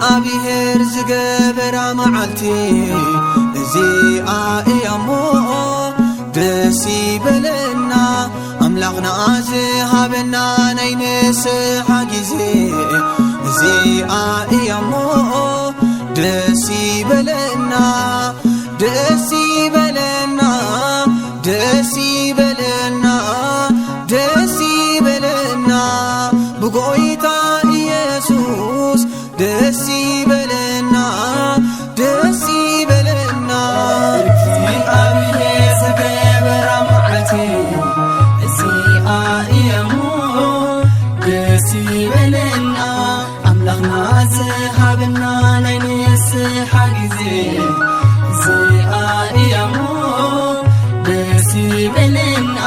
ኣብሔር ዝገበራ መዓልቲ እዚኣ እያ እሞ ደስ ይበለና። ኣምላኽና ዝሃበና ናይ ንስሓ ግዜ እዚኣ እያ እሞ ደስ ይበለና፣ ደስ ይበለና፣ ደስ ይበለና፣ ደስ ይበለና ብጎይታ ኢየሱስ ደስ ይበለና፣ ደስ ይበለና። እግዚኣብሔር ዝገበራ መዓልቲ እዚኣ እያ እሞ ደስ ይበለና። ኣምላኽና ዝሃበና ናይ ንስሓ ግዜ እዚኣ እያ እሞ ደስ ይበለና፣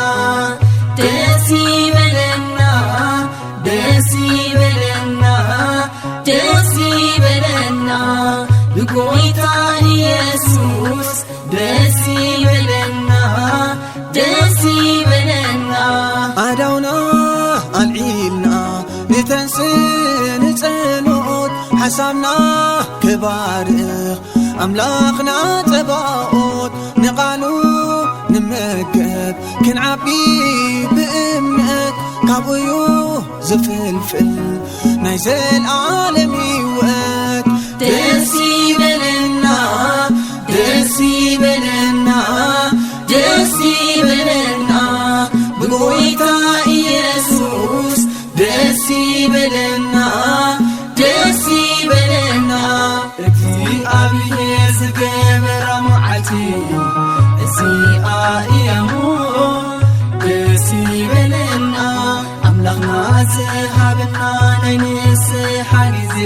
ደስ ይበለና፣ ደስ ይበለና፣ ደስ ይበለና ብጎይታ ኢየሱስ ደስ ይበለና፣ ደስ ይበለና። ኣዳውና ኣልዒልና ንተንስ ንጸሎት ሓሳብና ክባርኽ ኣምላኽና ጸባኦት ንቓሉ ንመገብ ክንዓቢ ብእምነት ካብኡዩ ዝፍልፍል ናይ ዘልኣለም ህይወት። ደስ ይበለና፣ ደስ ይበለና፣ ደስ ይበለና ብጎይታ ኢየሱስ ደስ ይበለና፣ ደስ ይበለና። እግዚኣብሔር ዝገበራ መዓልቲ እዚኣ እያ እሞ ደስ ይበለና። ኣምላኽና ዝሃበና ናይ ንስሓ ግዜ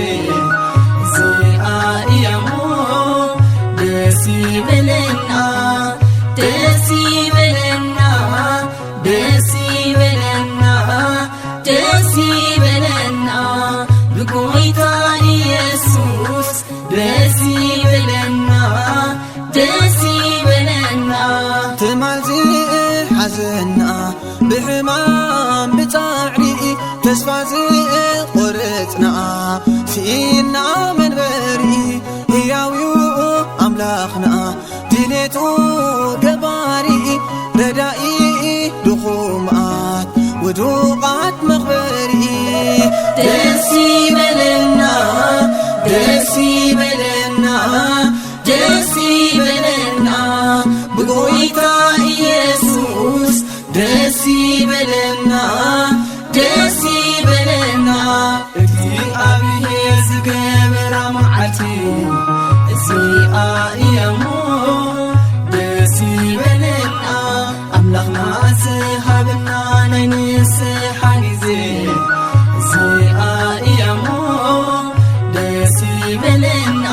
እዚኣ እያ እሞ ደስ ይበለና፣ ደስ ይበለና፣ ደስ ይበለና፣ ደስ ይበለና ብጎይታ ኢየሱስ ደስ ይበለና፣ ደስ ይበለና። ትማል ዝሓዘና ብሕማም ብጻዕሪ ተስፋ ዝቆረጽና ስኢና መንበሪ ህያው እዩ ኣምላኽና ድሌቱ ገባሪ ረዳኢ ድኹማት ውዱቓት መኽበሪ። ደስ ይበለና፣ ደስ ይበለና፣ ደስ ይበለና ብጎይታ ኢየሱስ ደስ ይበለና፣ ደስ ይበለና። እግዚኣብሔር ዝገበራ መዓልቲ እዚኣ እያ እሞ ደስ ይበለና። ኣምላኽና ዝሃበና ናይ ንስሓ ግዜ እዚኣ እያ እሞ ደስ ይበለና፣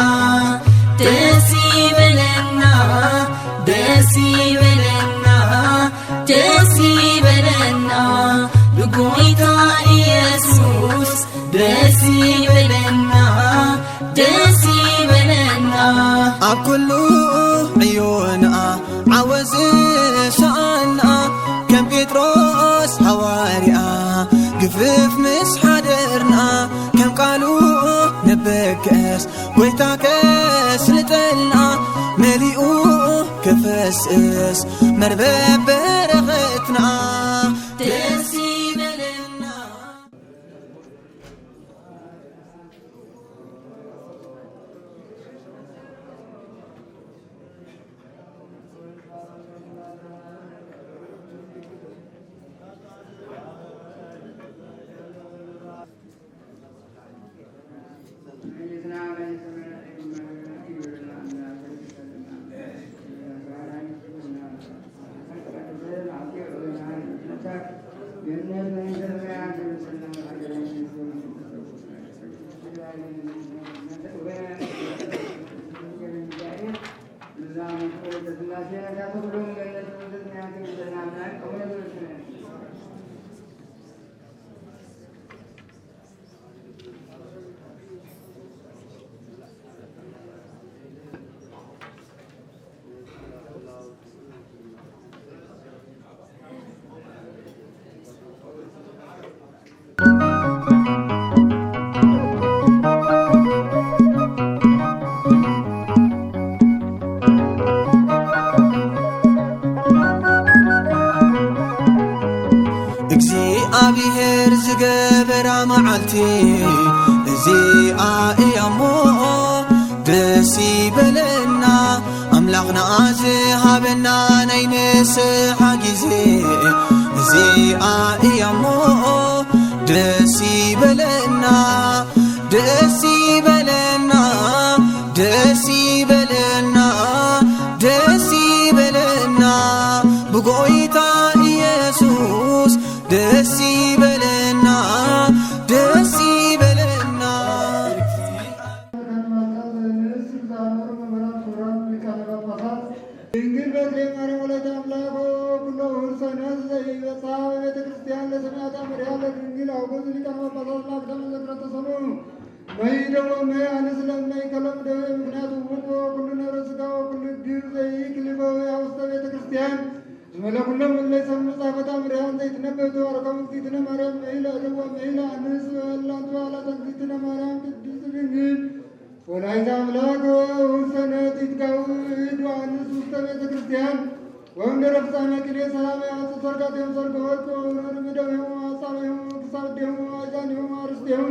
ደስ ይበለና፣ ደስ ይበለና፣ ደስ ይበለና ብጎይታ ኢየሱስ ደስ ይበለና፣ ደስ ይበለና። ኣብ ኩሉ ዕዮና ዓወት ዝሰኣና ከም ጴጥሮስ ሃዋርያ ግፍፍ ምስ ሓደርና ከም ቃሉ ንበገስ ጎይታ ከስልጠልና መሊኡ ክፈስስ መርበብ በረኸትና ደስ ይበለና። እግዚኣብሔር ዝገበራ መዓልቲ እዚኣ እያ እሞ ደስ ይበለና። ኣምላኽና ዝሃበና ናይ ንስሓ ግዜ እዚኣ እያ እሞ ደስ ይበለና፣ ደስ ይበለና፣ ደስ ይበለና፣ ደስ ይበለና። ብጎይታ ኢየሱስ ደስ ይበለና፣ ደስ ይበለና። ድንግል በትሌ ማርያም ወላዲተ አምላክ ኩሎ እሑድ ሰንበት ዘይበጽሓ ቤተ ክርስቲያን ለሰማዕታት መርያ ለድንግል አውግዝ ሊቃነ ጳጳሳት ለአክዳም ዘክረ ተሰሙ መይደወ መይ አንስ ለመይ ከሎም ደዌ ምክንያት ውቁ ኩሉ ነረ ስጋ ወኩሉ ግብ ዘይክልበ ውስተ ቤተ ክርስቲያን እስመ ለኩሎም እለ ይሰምዑ ጻፈታ ምርያን ዘይትነበብ ተባረከ ውስጢትነ ማርያም መይለ እደወ መይለ አንስ በላንቱ አላ ተንዚትነ ማርያም ቅድስት ድንግል ወላዲተ አምላክ ውሰነት ይትጋው እድ ወአንስ ውስተ ቤተ ክርስቲያን ወእምድረ ፍጻሜ ቅኔ ሰላም ያወጡ ሰርጋቴም ሰርገ ወርቅ ወብሩር ምደዊሁ አጻዊሁ ክሳብዴሁ አዛኒሁ አርስቴሁ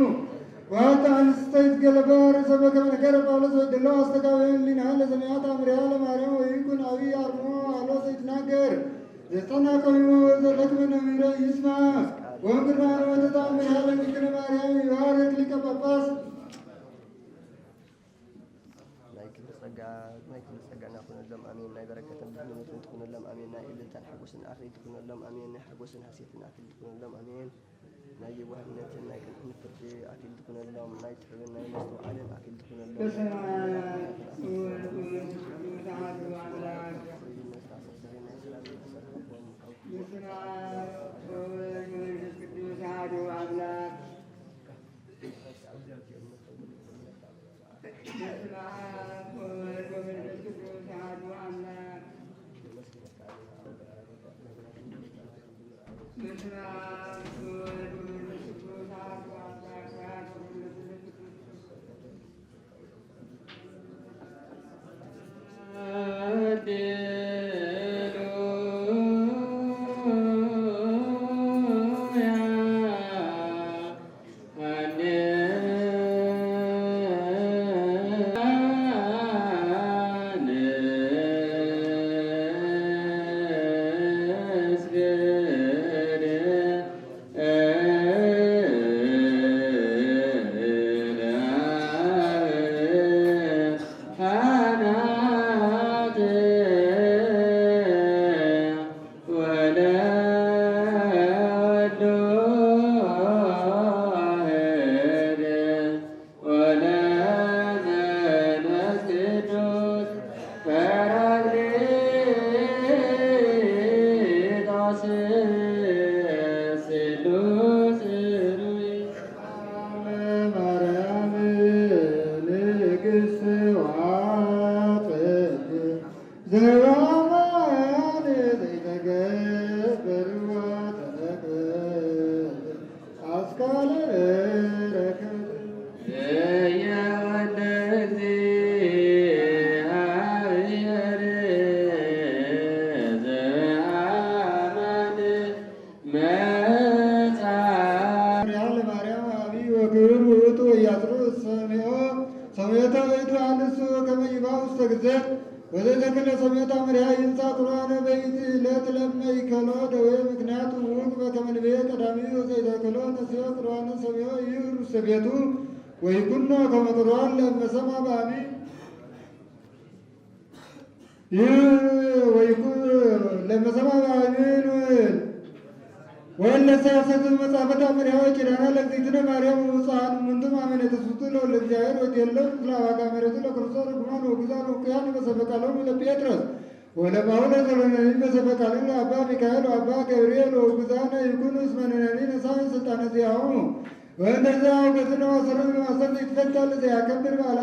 ወአንተ አንስተ ይትገለበ ርእሰ በከመ ነገረ ጳውሎስ ወይደለው አስተጋብእን ሊና ለሰማያት አምሪያ ለማርያም ወይኩን አብይ አርሞ አሎ ዘይትናገር ዘጸናቀዩ ዘለክመ ነቢረ ይስማ ወእምግርማ ወተተአምር ያለ ምክነ ማርያም ይባርክ ሊቀ ጳጳስ። ናይ ክብሪ ጸጋ፣ ናይ ክብሪ ጸጋ ናኹነሎም፣ ኣሜን። ናይ በረከትን ድሕነትን ትኹነሎም፣ ኣሜን። ናይ እልልታን ሓጎስን ኣኽሊል ትኹነሎም፣ ኣሜን። ናይ ሓጎስን ሃሴትን ኣኽሊል ትኹነሎም፣ ኣሜን። ናይ የዋህነትን ናይ ቅንዕን ፍርዲ ኣኽሊል ትኹነሎም፣ ናይ ጥበብን ናይ ምስትውዓልን ኣኽሊል ትኹነሎም። በስመ አብ ወወልድ ወመንፈስ ቅዱስ አሐዱ አምላክ። በስመ አብ ወወልድ ወመንፈስ ቅዱስ አሐዱ አምላክ። በስመ አብ ወወልድ ወመንፈስ ቅዱስ አሐዱ አምላክ። በስመ አብ ወወልድ ወመንፈስ ቅዱስ አሐዱ አምላክ። ሰሜታ በይቱ አንሱ ከመ ይባው ውስተ ግዘት ወዘተክለ ሰሜታ ምርያ ይንሳ ቁርባነ በይቲ ዕለት ለመይከሎ ደዌ ምክንያት ውቅ በከመ ንቤ ቀዳሚ ወዘይተክሎ ነስዮ ቁርባነ ሰሜዮ ይህር ውስተ ቤቱ ወይኩኖ ከመ ቁርባን ለመሰማ በአሚ ይህ ወይኩ ለመሰማ በአሚ ወለሰ ሰቱ መጻፈታ መርያዊ ኪዳና ለእግዚእትነ ማርያም ውፅአን ምንቱም አመነ ተስፉቱ ለወልደ እግዚአብሔር ወትየለው ምስለ አባጋ መሬቱ ለክርስቶስ ርጉማን ወግዛን ወኩያን በሰፈቃሎም ለጴጥሮስ ወለማውለ ዘሎነኒ በሰፈቃልን ለአባ ሚካኤል ወአባ ገብርኤል ወግዛነ ይኩኑ እስመ ንነኒ ነሳን ስልጣነ ዚአሁ ወእንደዛ ወገዝነ ወሰሩን ማሰብ ይትፈታ ለዘያከብር ባላ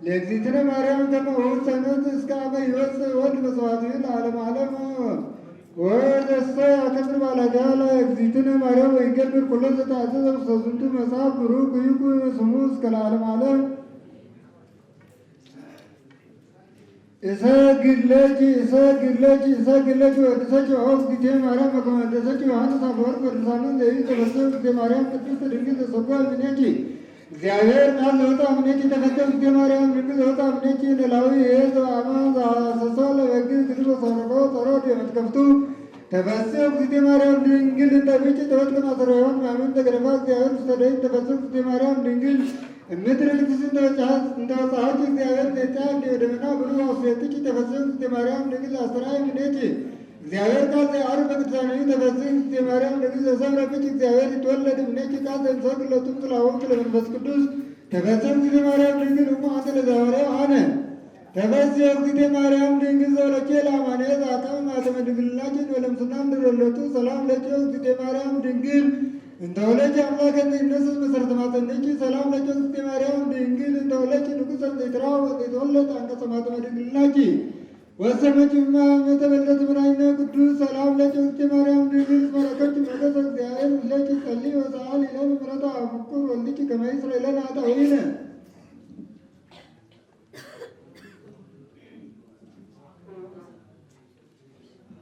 ለእግዚእትነ ማርያም ከመ ውእቱ ሰንበት እስከ አመ ይወፅእ ወልድ በሰዋቱ ለዓለመ ዓለም። ወዘሰ ያከብር ባላጋ ለእግዚእትነ ማርያም ወይገብር ኩሎ ዘተአዘዘ ውስተ ዝንቱ መጽሐፍ ብሩክ ይኩን ስሙ እስከ ለዓለመ ዓለም። እሰግድ ለኪ እሰግድ ለኪ እሰግድ ለኪ ወድሰኪ ኦ እግዝእትየ ማርያም በከመ ወደሰኪ ዮሐንስ አፈወርቅ ወድሳኑ ዘይብል ተፈስሒ እግዝእትየ ማርያም ቅድስት ድንግል ዘሰብሖ እምኔኪ እግዚአብሔር ቃል ዘወፅአ እምኔኪ ተፈስሒ እግዝእትየ ማርያም ድንግል ዘወፅአ እምኔኪ ኖላዊ ይእዜ አማን ዘአሰሶ ለበግ ግድቦ ሰረቆ ጸሮ ዲመትከፍቱ ተፈስሒ እግዝእትየ ማርያም ድንግል እንተ ብኪ ተወልደ ማሰሮ ሔዋን ማምን ተገደፋ እግዚአብሔር ውስተ ደይን ተፈስሒ እግዝእትየ ማርያም ድንግል እምድር ቅድስት እንተ በጽሐት እንተ በጽሐች እግዚአብሔር ዜጻ እንዲሁ ደመና ብሉ አውስየትኪ ተፈስሒ እግዝእትየ ማርያም ድንግል አስተርአይ እምኔኪ እግዚአብሔር ቃል ዘያዕርግ በቅዱሳኑ ተፈስሒ እግዝእትየ ማርያም ድንግል ዘሰምረ ብኪ እግዚአብሔር ይትወለድ እምኔኪ ቃል ዘንሰግድ ለቱ ምስለ አቡኪ ለመንፈስ ቅዱስ ተፈስሒ እግዝእትየ ማርያም ድንግል እሙ አንተ ለዘሐዋርያው አነ ተፈስሒ እግዝእትየ ማርያም ድንግል ዘወለድኪ ለአማኑኤል ዘአቀመ ማኅተመ ድንግልናኪ ወለምስናም ድረለቱ ሰላም ለኪ እግዝእትየ ማርያም ድንግል እንተ ወለድኪ አምላከ ዘይነስስ መሰረተ ማፀንኪ ሰላም ለኪ እግዝእትየ ማርያም ድንግል እንተ ወለድኪ ንጉሰ ዘይትራ ወዘይተወለድ አንቀጸ ማተመ ድንግልናኪ ወሰመኪ እመ ተበልደት ብናይነ ቅዱስ ሰላም ለኪ እግዝእትየ ማርያም ድንግል እስመ ረከብኪ ሞገሰ እግዚአብሔር ምስሌኪ ጸሊ ወሰአሊ ለነ ምሕረተ አብ ፍቁር ወልድኪ ከመ ይስረይ ለነ ኃጣውኢነ።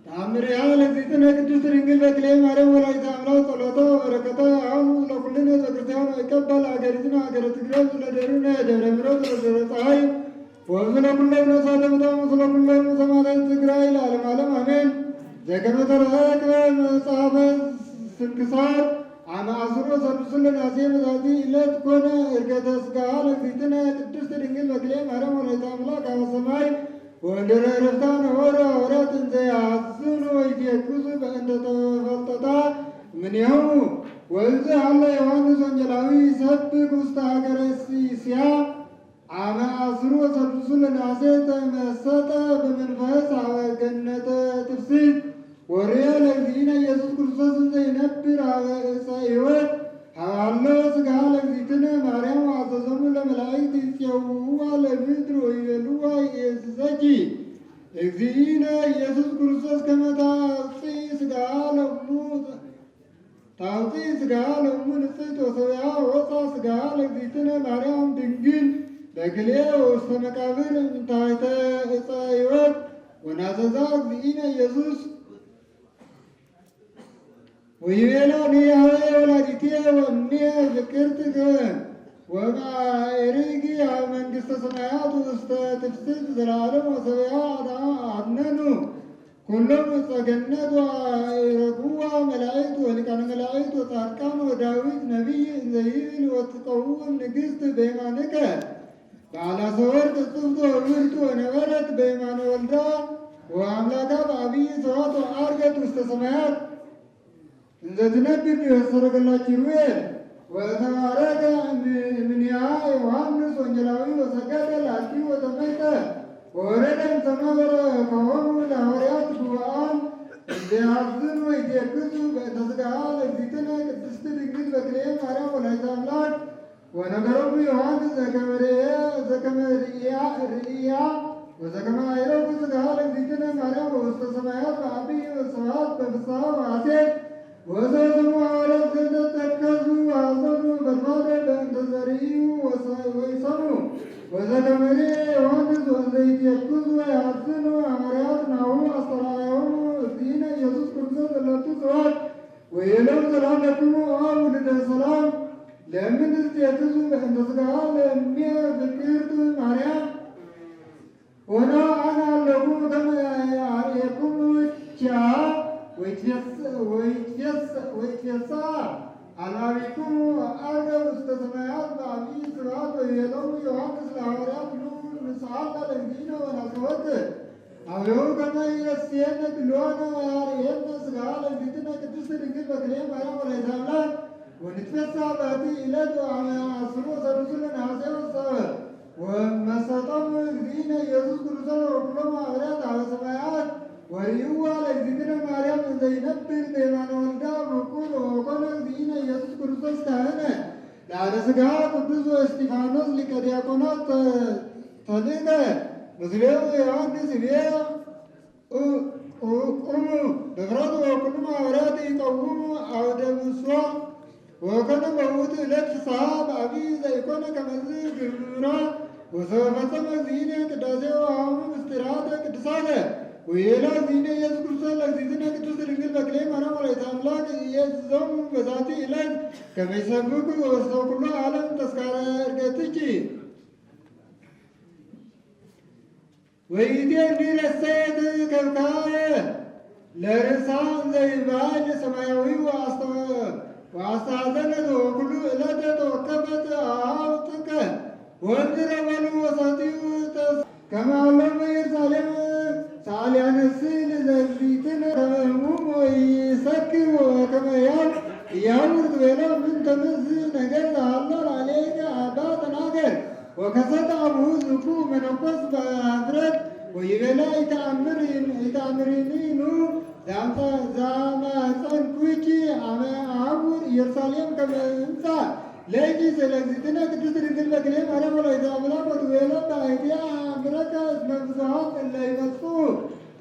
ተአምሪሃ ለእግዝእትነ ቅድስት ድንግል በክሌ ማርያም ወላዲተ አምላክ ጸሎታ ወበረከታ ያሁን ለኩልነ ህዝበ ክርስቲያን ወይቀበል አገሪትነ አገረ ትግራይ ለደሩነ ደብረ ምሕረት ወደብረ ፀሐይ ወብዝነ ኩለ ብነሳተ ምታ ምስለ ኩሎም ሰማዕታት ትግራይ ለዓለም ዓለም አሜን። ዘከመ ተረክበ መጽሐፈ ስንክሳር አመ አስሩ ወሰዱሱ ለነሐሴ በዛቲ ዕለት ኮነ ዕርገተ ስጋሃ ለእግዝእትነ ቅድስት ድንግል በክሌ ማርያም ወላዲተ አምላክ አበ ሰማይ ወእንድህረ ዕረፍታ ነበሩ ሐዋርያት እንዘ ይሐስኑ ወይትየክዙ በእንተ ተፈልጠታ እምኔሁ። ወእንዘ ሀሎ ዮሐንስ ወንጌላዊ ይሰብክ ውስተ ሀገረ እስያ አመ አስሩ ወሰዱሱ ለነሐሴ ተመሰጠ በመንፈስ ሀበ ገነተ ትፍስሕት ወርእየ ለእግዚእነ ኢየሱስ ክርስቶስ እንዘ ይነብር ሀበ ዕፀ ሕይወት ሀበ ሀሎ ስጋ ለእግዚእትነ ማርያም ወአዘዞሙ ለመላእክት ይጼውውዋ ለምድር ወይቤልዋ ይእዝዘኪ እግዚእነ ኢየሱስ ክርስቶስ ከመ ታውፅኢ ስጋ ለሙ ታውፅኢ ስጋ ለሙ ንጽሕት ወሰብያ ወፃ ስጋ ለእግዚእትነ ማርያም ድንግል በክልኤ ውስተ መቃብር እንታይተ ዕፀ ሕይወት ወናዘዛ እግዚእነ ኢየሱስ ወይቤላ ንያህዌ ወላዲቴ ወእምኔ ፍቅርት ወማእርግ መንግስተ ሰማያት ውስተ ትፍስት ዘላለም ወሰብያ አድነኑ ኩሎም ጸገነት ወአይረክዋ መላእክት ወሊቃነ መላእክት ወጻድቃን ወዳዊት ነቢይ እንዘ ይብል ወትቀውም ንግስት በየማንከ በዓላ ሰወርቅ ጽፍቶ ውርቱ ወነበረት በየማነ ወልዳ ወአምላካ በአብይ ስብሐት ወዐርገት ውስተ ሰማያት እንዘ ትነብር ዲበ ሰረገላ ኪሩቤል ወተባረከ እምኔሃ ዮሐንስ ወንጌላዊ ወሰገደ ላቲ ወተመይጠ ወወረደ እምሰማይ ወረከቦሙ ለሐዋርያት ግቡአን እንዘ ይሐዝኑ ወይትየክዙ በእንተ ስጋሃ ለእግዚእትነ ቅድስት ድንግል በክልኤ ማርያም ወላዲተ አምላክ ወነገሮሙ ዮሐንስ ዘከመ ርእየ ዘከመ ርእያ ርእያ ወዘከመ አይረኩ ስጋሃ ለእግዚእትነ ማርያም በውስተ ሰማያት በአብይ ስብሐት በፍስሐ ወሐሴት ወዘስሙ ሐዋርያት ዘተከዙ ወሐዘኑ በድማደ በእንተ ዘርእዩ ወይሰሙ ወዘከመ ርእየ ዮሐንስ ወእንዘ ይትየክዙ ወይሐዝኑ ሐዋርያት ናሁ አስተርአዮሙ እግዚእነ ኢየሱስ ክርስቶስ እለቱ ስብሐት ወይቤሎሙ ሰላም ለክሙ ኦ ውሉደ ሰላም ለምን ትትየክዙ በእንተ ስጋሃ ለእምየ ፍቅርት ማርያም ወና አነ አለኩ ከመ አርኤኩሙ ኪያሃ ወይትፌሳ አልባቢኩሙ አርገ ውስተ ሰማያት በአብይ ስብሐት ወይቤሎሙ ዮሐንስ ለሐዋርያት ኑ ንስአላ ለእግዚእነ ወናስተወት አብሁ ከመ ይረስየነ ድልዋነ ወያርእየነ ስጋ ለእግዚእትነ ቅድስት ድንግል በክልኤ ማርያም ወላዲተ አምላክ ወንትፌሳ በቲ ዕለት አመ አስሩ ወሰዱሱ ለነሐሴ ወሰ ወመሰጦሙ እግዚእነ ኢየሱስ ክርስቶስ ወኩሎም ሐዋርያት አበ ሰማያት ወርእይዋ ለእግዚእትነ ማርያም እንዘ ይነብር በየማነ ወልዳ ብኩር ወኮነ እግዚእነ ኢየሱስ ክርስቶስ ካህነ ለአደ ስጋ ቅዱስ ወእስጢፋኖስ ሊቀ ዲያቆናት ተልእከ ምስሌሁ ዮሐንስ ይቤ ቁሙ በፍራት ወኩሉም ሐዋርያት ይቀውሙ አውደ ምሷ ወኮነ በውእቱ ዕለት ፍስሐ በአብይ ዘይኮነ ከመዝ ግብራ ወሶበ ፈጸመ እግዚእነ ቅዳሴሁ ወሃቦሙ ምስጢራተ ቅዱሳተ ወይቤላ እግዚእነ ኢየሱስ ክርስቶስ ለእግዚእትነ ቅድስት ድንግል በክሌ ማርያም ወላዲተ አምላክ ኢየሱሶሙ በዛቲ ዕለት ከመ ይሰብኩ ውስተ ኩሉ ዓለም ተስካረ ዕርገትኪ። ወይእቲ እንዲህ ረሰየት ከብካበ ለርእሳ እንዘ ይባል ሰማያዊ ወአስተ-፣ ወአስተሐዘነት ወኩሉ ዕለት ተወከፈት አሃው ጥቀ ወንዝ ረበሉ ወሰትዩ ተስ-፣ ከመ አሎም በኢየሩሳሌም ሰአልያነ ስእሊ ዘግቢትን ከመ ህሙም ወይሰክር ወከመ ያው እያውር ትቤሎ ምን ተምዝ ነገር ለሃሎ ላዕሌከ አባ ተናገር። ወከሰተ አቡሁ ዝኩ መነኮስ በህፍረት ወይቤላ ኢተአምር፣ ኢተአምሪኒ ኑ ዛምፀ-፣ ዛማፀንኩኪ አመ አቡር ኢየሩሳሌም ከመ እምፃ ለኪ ስለ እግዚእትነ ቅድስት ድንግል በክሌ ማርያም ወላዲተ አምላክ ወትቤላ በአይትያ አምረከ እስመ ብዙኃን እለ ይመጽኡ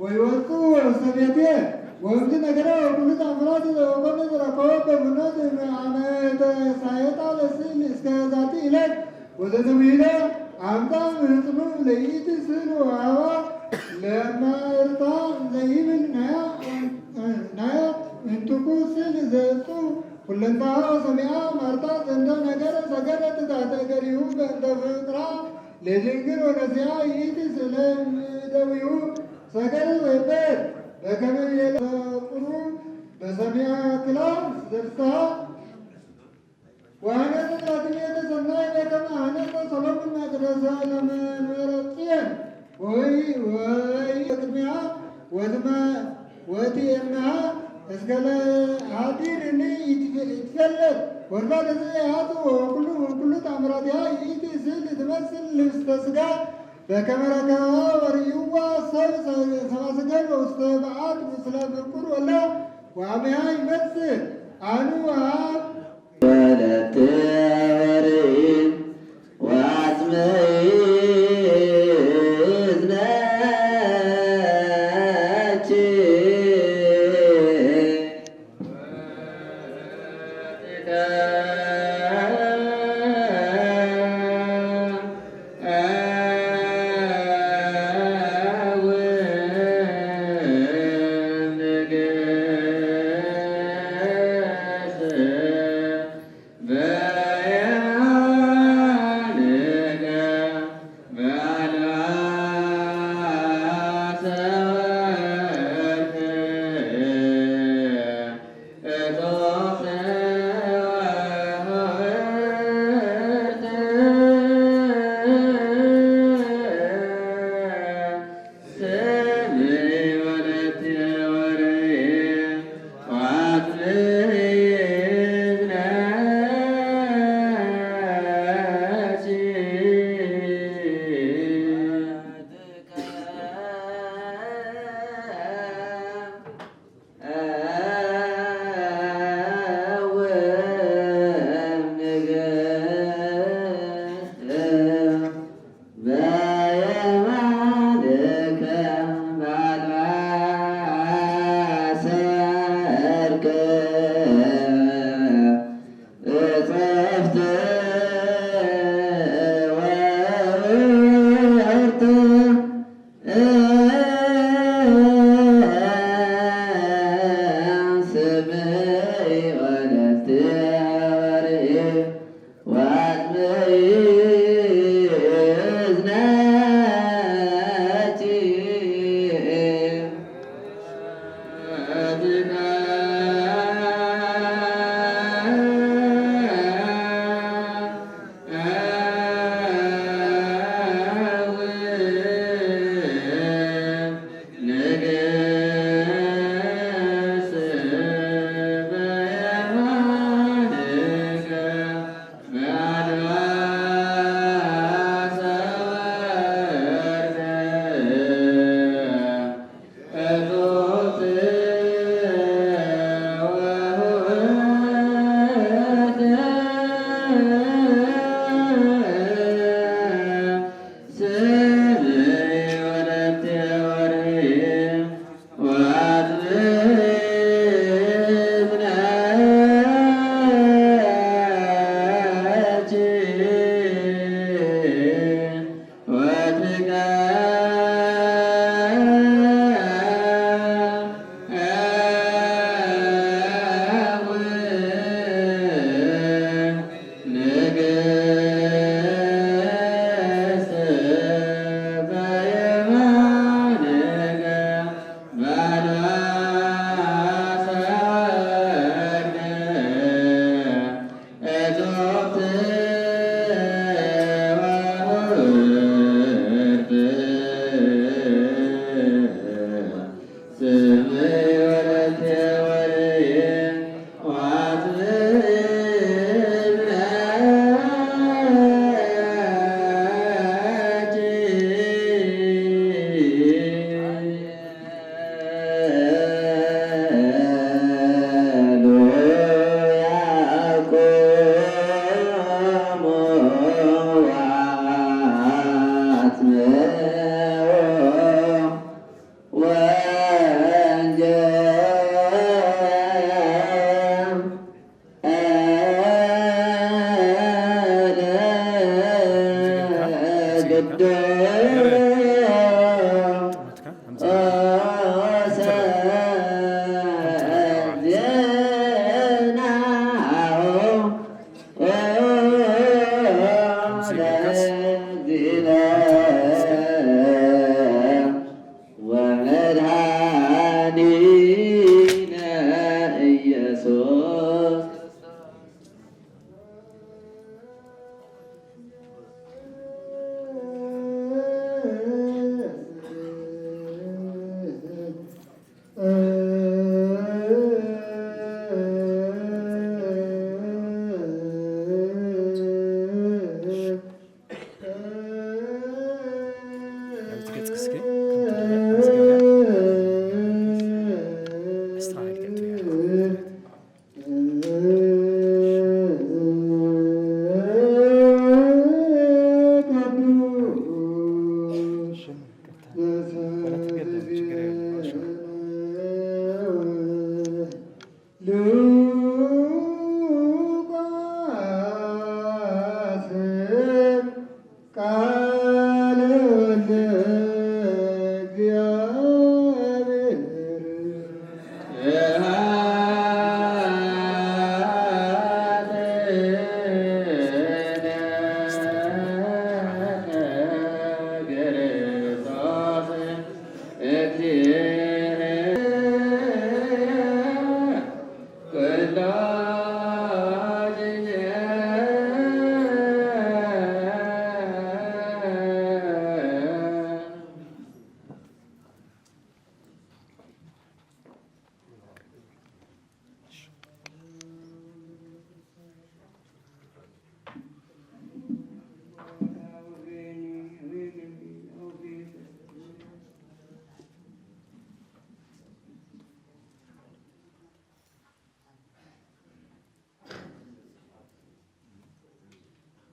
ወይወፅኡ ውስተ ቤቴ። ወእምቲ ነገረ ወኩሉ ተአምራት ወኮነ ዘረከቦ በብኖት አመ ተሳየጣ ለስዕል እስከ ዛቲ ዕለት ወዘተብሂለ አምጣ ምህጽኑ ለይእቲ ስዕል ወሃባ ለማእርታ ዘይብል ናያ፣ ናያ እንትኩ ስዕል ዘእጹ ኩለንታሃ ሰሚዓ ማርታ ዘንደ ነገረ ሰገደት ታሕተ እገሪሁ በእንተ ፍቅራ ለድንግል ወነሲያ ይእቲ ስዕለ እምእደዊሁ ሰገደት ወይበት በከመ ይቤለ ቁሩ በሰሚያ ክላ ዘፍስሃ ወሐነጸ ዳግሜተ ሰናይ በከመ ሐነጸ ሰሎሞን መቅደሰ ለመንበረ ጽዮን። ወይ ወይ ቅድሚያ ወትመ-፣ ወትኤምሃ እስከ ለሃዲር እኒ ይትፈ-፣ ይትፈለጥ ወርባ ለዘ ያቱ ወኩሉ ወኩሉ ተአምራቲሃ ይእቲ ስዕል ትመስል ልብስተ ስጋ በከመ ረከባ ወርእይዋ ሰብ ሰብአ ሰገል ውስተ በዓት ምስለ ፍቁር ወላ ወአመሃ ይመጽእ አኑ ወሃብ ወለተ ወርኢን ወአጽምኢ እዝነኪ።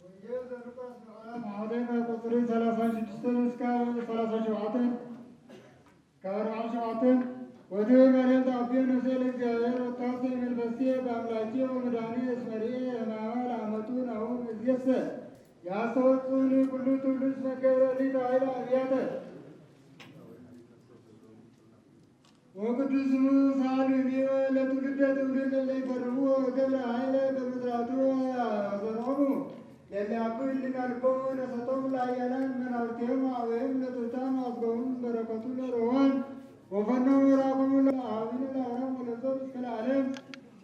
ወንጌል ዘሉቃስ ምዕራፍ ሓደ ካብ ቁጽሪ ሰላሳ ሽዱሽተ እስካብ ሰላሳ ሸውዓተ፣ ካብ ኣርብዓ ሸውዓተ። ወትቤ ማርያም ተአብዮ ነፍሴ ለእግዚአብሔር ወታሴ መንፈስየ በአምላኬ ወመድኃኒየ እስመ ርኤ ሕማማ ለአመቱ ናሁ እምይእዜሰ ያስተወጽኡኒ ኩሉ ትውልድ እስመ ገብረ ሊተ ኃይለ አብያተ። ወቅዱስ ስሙ ሳሉ ሊዮ ለትውልደ ትውልድ ለይፈርዎ ገብረ ኃይለ በብስራቱ ዘርዖሙ ለሊያኩ ህልና ልቦሙ ነሰቶም ለአያላን መናውርቴም አወይም ለትሑታን አስጎሙ በረከቱ ለረዋን ወፈኖ ወራቆሙ ለአቢነ ለአብርሃም ወለዘሩ እስከ ለዓለም።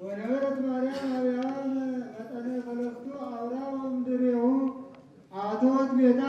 ወነበረት ማርያም አብያም መጠነ ሰለስቱ አውራ ወምድሬሁ አተወት ቤታ።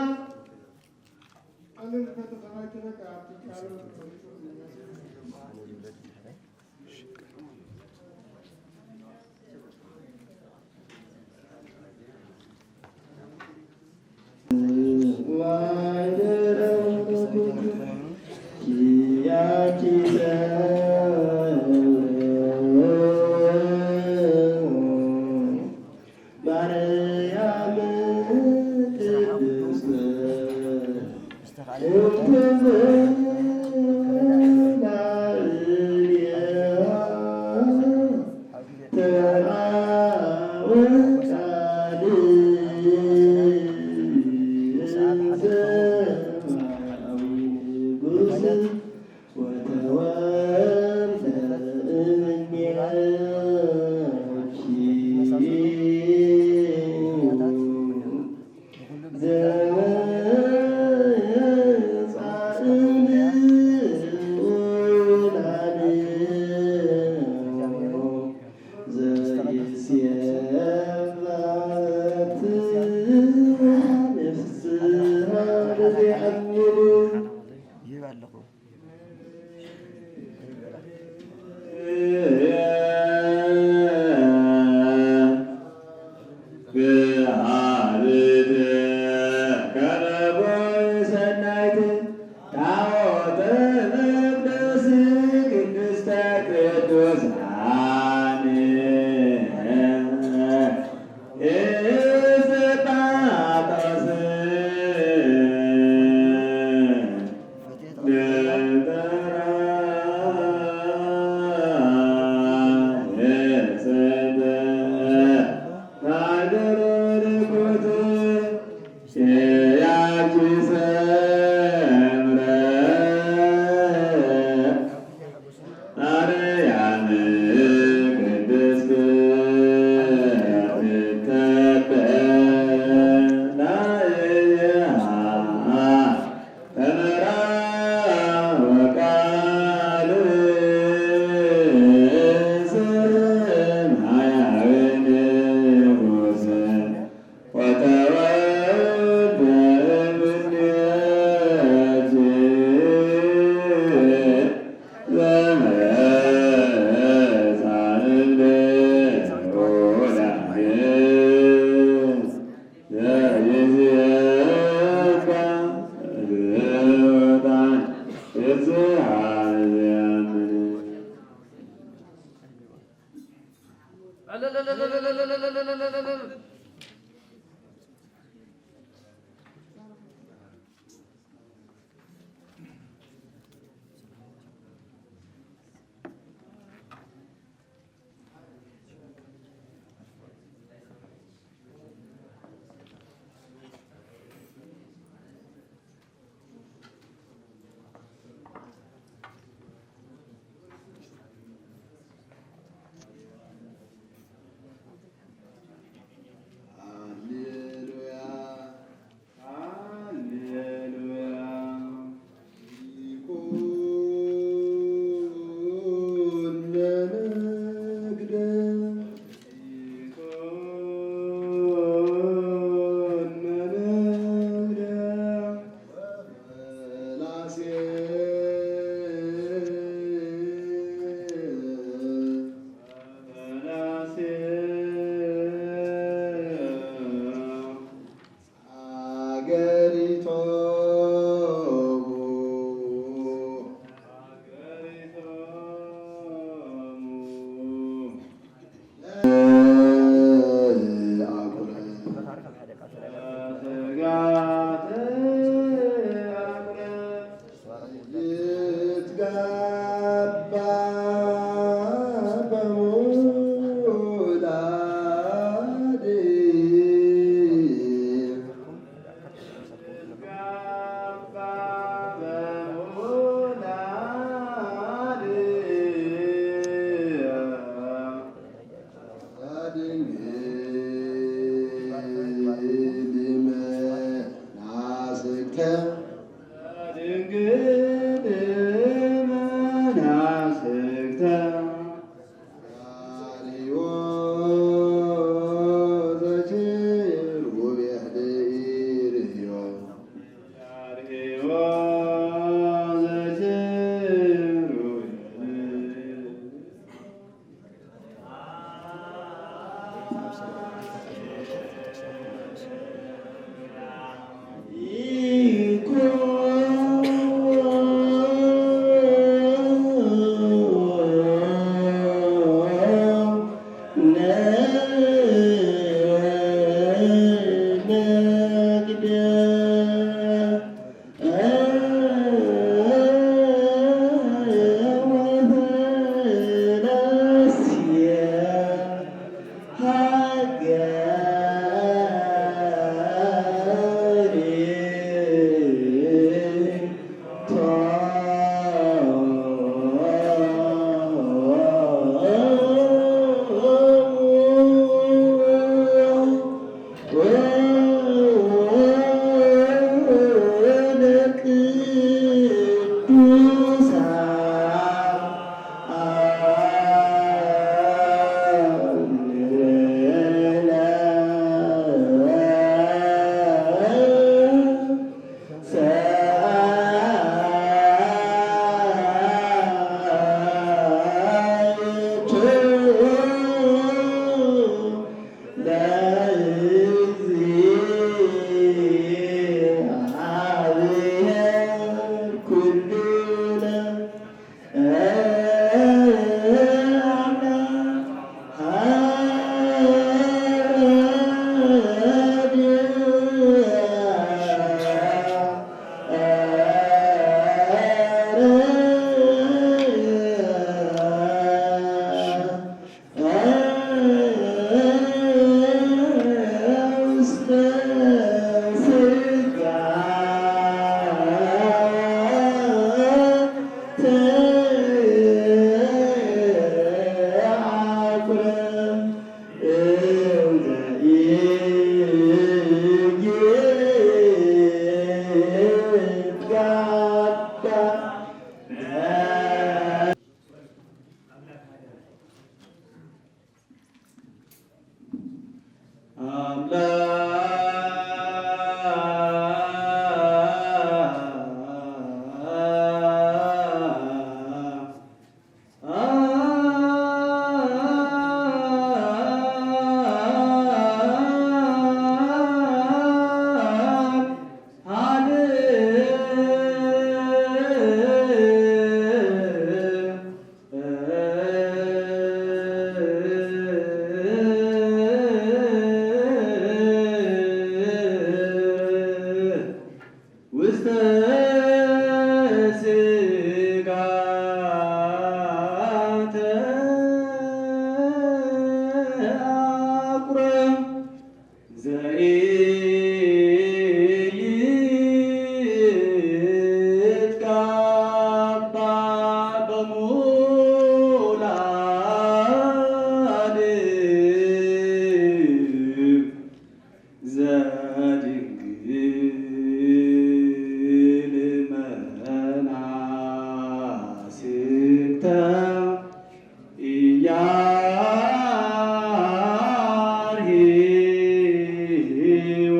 ማርያም ቅድስት ድንግል መናስክተ ድንግል መናስክተ ያልዮ ዘችሩ ብሕድኢርዮ ያልዮ ዘችሩ ውስተ ስጋ ተአቁረ ዘኢይትቀባእ በሙላድ ዘድንግል መናስክተ ኢያርህይዎ።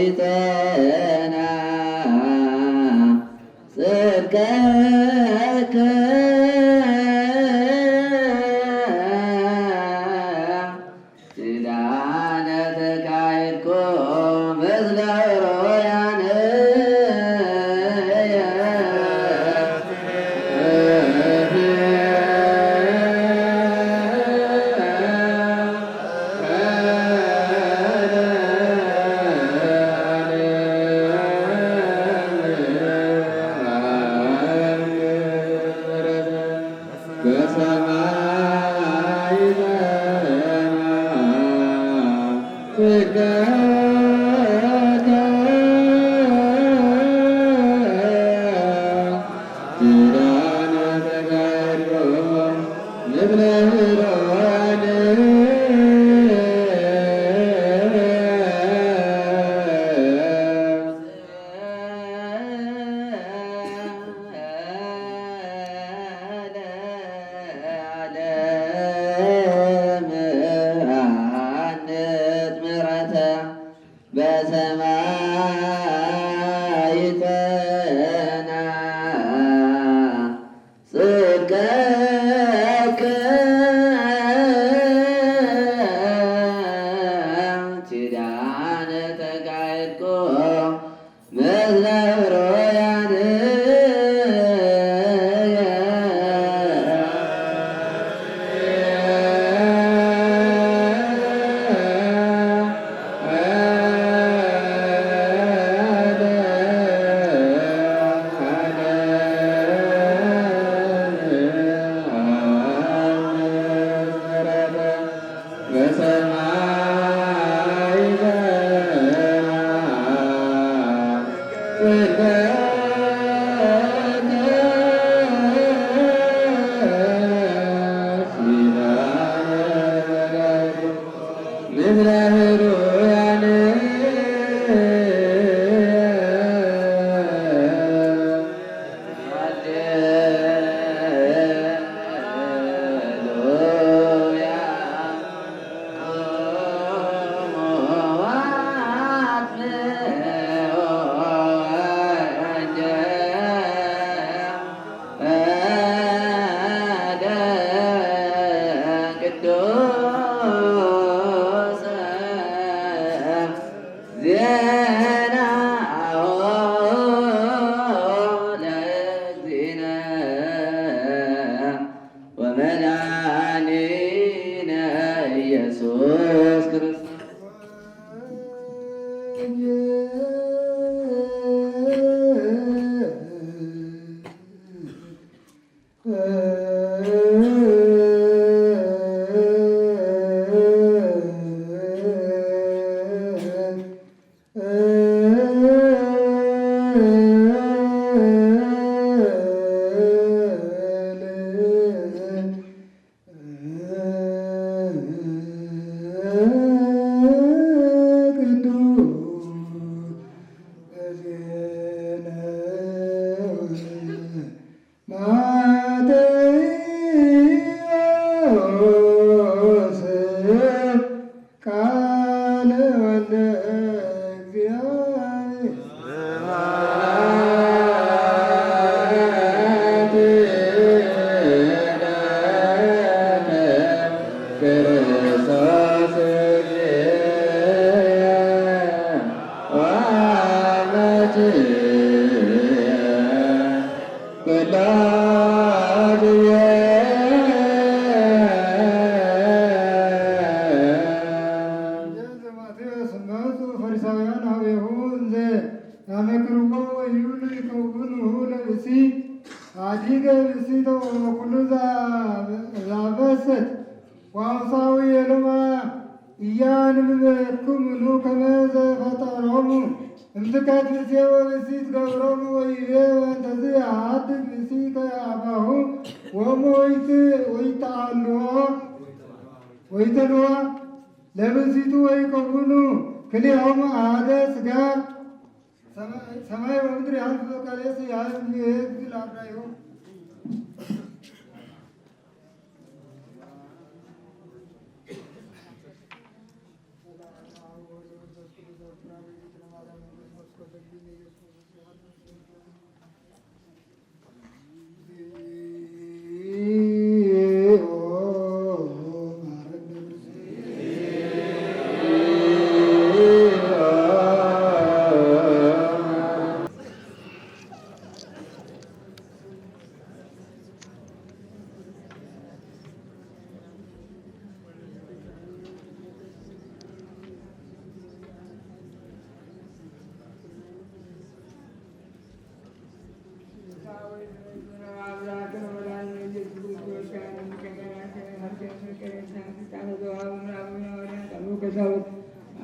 ሰማይተና ጽድቀከ ኪዳነ ተካይድኩ ምስለ ሮያን። ጽድቀከ ኪዳነ ተካይድኩ ምስለ ሮያን። ቅዱስ ዜናሁ ለእግዚእነ ወመድኃኒነ ኢየሱስ ክርስቶስ። ማቴዎስ ቃለ ወልደ እግዚአብሔር። ስብሐት ለከ ክርስቶስ እግዚእነ ወአምላክነ። ዘማቴዎስ መጹ ፈሪሳውያን ሀቤሁ እንዘ ያመክርዎ ወይብሉ ይከውንሁ ለብሲ አዲገ ብእሲቶ ወኩሉ ዛበሰት ወአውሳዊ የሎማ ኢያንብበክሙ ኑ ከመ ዘፈጠሮሙ እምትካት ብእሴ ወብእሲት ገብሮሙ ወይቤ ወእንተዝ የአሐድግ ብእሲ ከአባሁ ወእሙ ወይትአልዎ ወይተልዋ ለብእሲቱ ወይከውኑ ክልኤሆሙ አሐደ ሥጋ። ሰማይ ወምድር ያልፍ በቃሌ ያልፍ ይሄድ ቢል አርዳይሁ።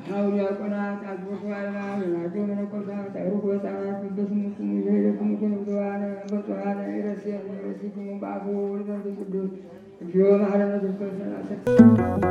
ሓው ዲያቆናት፣ ኣቦ ጓልና፣ መናግል መነኮሳት፣ ኣዕሩኽ ወፃናት፣ በስምኩም ይሄደኩም ኩሉ ብፁዓነ፣ ብፁዓነ ይረስየን ይረሲኩም በአፉ ወወልድ ወመንፈስ ቅዱስ። እግዚኦ መሐረነ ክርስቶስ።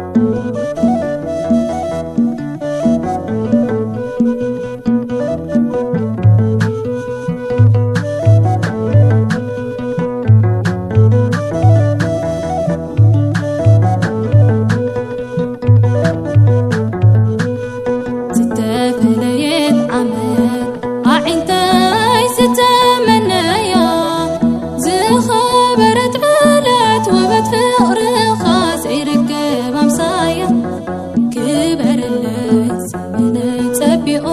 ዝተፈለየት ዓመት ኣዒንተይ ዝተመነያ፣ ዝኸበረት ዕለት ውበት ፍቕርኻ ዘይርከብ ኣምሳያ። ክበረለይ ዘመነይ ጸቢቑ፣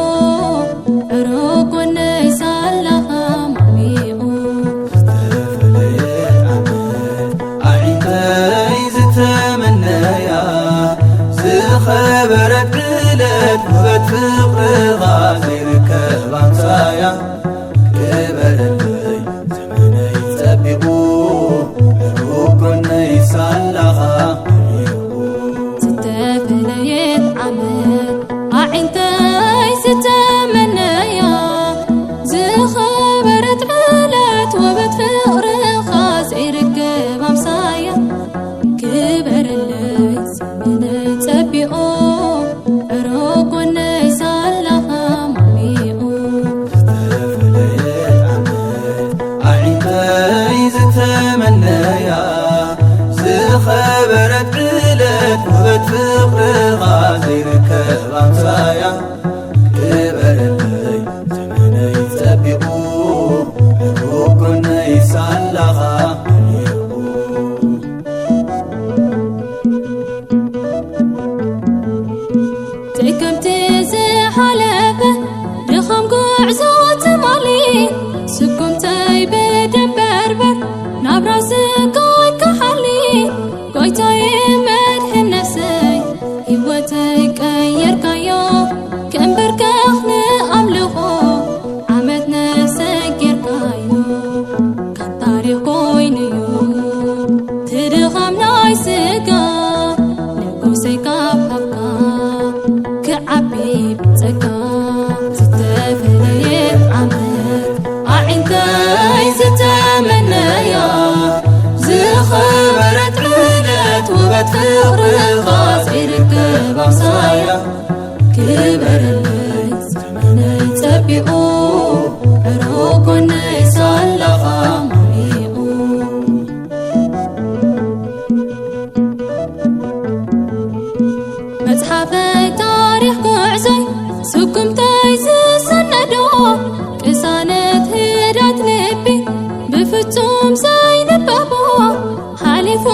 ዕሩብ ጎነይ ሳላኻ ሞሚቑ። ዝተፈለየት ዓመት ኣዒንተይ ዝተመነያ፣ ዝኸበረት ዕለት ውበት ፍቕርኻ ዘይርከብ ኣምሳያ። ክበረለይ ዘመነይ ጸቢቑ፣ ዕሩብ ጎነይ ሳላኻ ሞሚቑ። ዝተፈለየት ዓመት ኣዒንተይ ዝተመነያ፣ ዝኸበረት ዕለት ውበት ፍቕርኻ ዘይርከብ ኣምሳያ። ክበረለይ ዘመነይ ጸቢቑ፣ ዕሩብ ጎነይ ሳላኻ ሞሚቑ። ዝተፈለየት ዓመት ኣዒንተይ ዝተመነያ፣ ዝኸበረት ዕለት ውበት ፍቕርኻ ዘይርከብ ኣምሳያ። ክበረለይ ዘመነይ ጸቢቑ፣ ዕሩብ ጎነይ ሳላኻ ሞሚቑ። ጥቅምቲ ዝሓለፈ ድኻም ጉዕዞ ትማሊ፣ ስጉምተይ ብደንበርበር ናብራ ስጋይ ክሓሊ። ጎይታዬ መድሕን ነፍሰይ፣ ህይወተይ ቀየርካዮ፣ ከንበርከኽ ንኣምልኾ ዓመት ነፍሰይ ጌርካዮ። ካብ ታሪኽ ኮይኑ'ዩ ትድኻም ናይ ስጋ፣ ንጉሰይ ካብ ኣፍካ ክዓቢ ብጸጋ። ዝተፈለየት ዓመት ኣዒንተይ ዝተመነያ፣ ዝኸበረት ዕለት ውበት ፍቕርኻ ዘይርከብ ኣምሳያ። ክበረለይ ዘመነይ ጸቢቑ፣ ዕሩብ ጎነይ ሳላኻ ሞሚቑ። መጽሓፈይ ታሪኽ ጉዕዞይ ስጉምተይ ዝሰነዶ፣ ቅሳነት ህዳት ልቢ ብፍጹም ዘይንበቦ፣ ሓሊፉ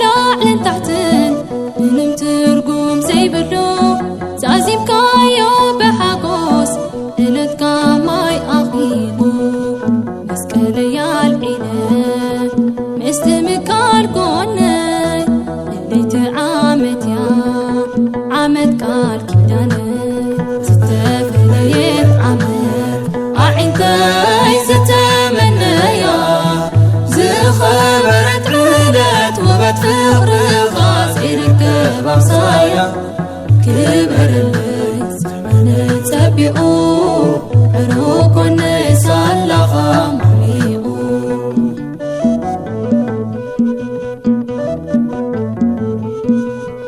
ላዕልን ታሕትን ምንም ትርጉም ዘይብሉ፣ ዛዚምካዮ ብሓጎስ ዕለትካ ማይ ኣኺሉ። መስቀለይ ኣልዒለ ምስቲ ምቃል ጎነይ፣ ለይቲ ዓመት እያ ዓመት ቃል ኪዳነይ። ዝተፈለየት ዓመት ኣዒንተይ ዝተመነያ፣ ዝኸበረት ዕለት ውበት ፍቕርኻ ዘይርከብ ኣምሳያ። ክበረለይ ዘመነይ ጸቢቑ፣ ዕሩብ ጎነይ ሳላኻ ሞሚቑ።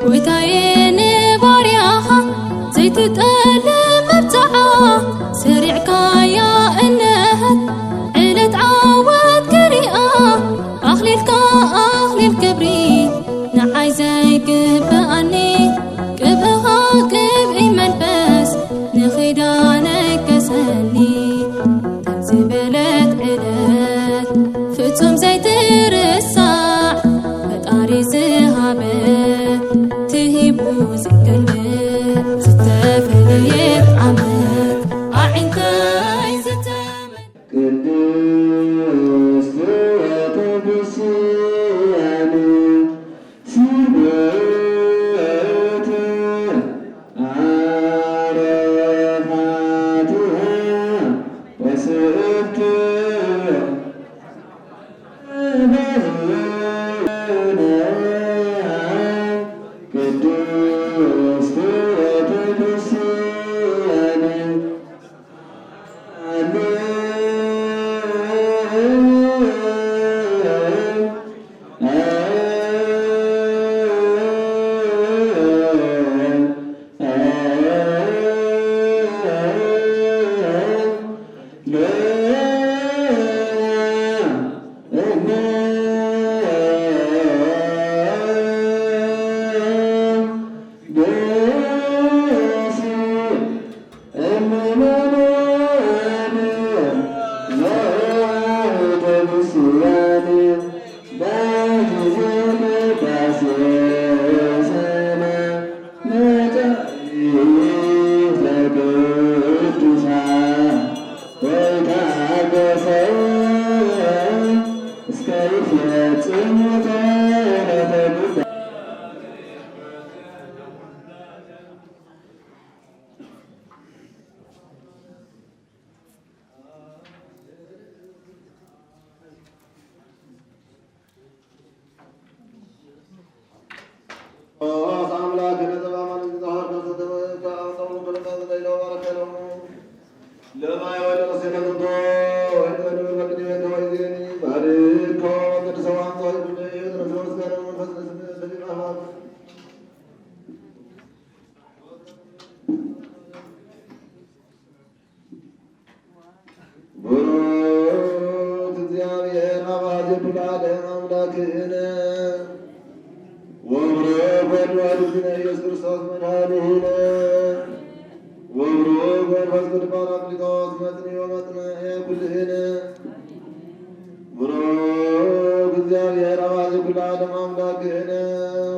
ጎይታዬ ንባርያኻ ዘይትጠልም መብጽዓ፣ ሰሪዕካያ እነሀት ዕለት ዓወት ክሪኣ። ኣኽሊልካ ኣኽሊል ክብሪ ንዓይ ዘይግብኣኒ፣ ቅብእኻ ቅብኢ መንፈስ ንኺድ ለማየ ወደ ቅሴተ ጥንቶ ወይን ወደ መቅድሜ ከወይዜኒ ባርኮ ቅዱሰ ዋንቶ ይብነ የድረስ ወስጋደ መንፈስ ቅዱስ ሰቢብ አፋፍ ብሩክ እግዚአብሔር አባዜ ኩሉ ዓለም አምላክነ ወብሩክ ወልድ ዋሕድ እግዚእነ ኢየሱስ ክርስቶስ መድኃኒነ ወብሩክ መንፈስ ቅዱስ ጳራቅሊጦስ መጽንዒ ወመጽንዔ ኩልነ። ብሩክ እግዚአብሔር አባዜ ኩሉ ዓለም አምላክነ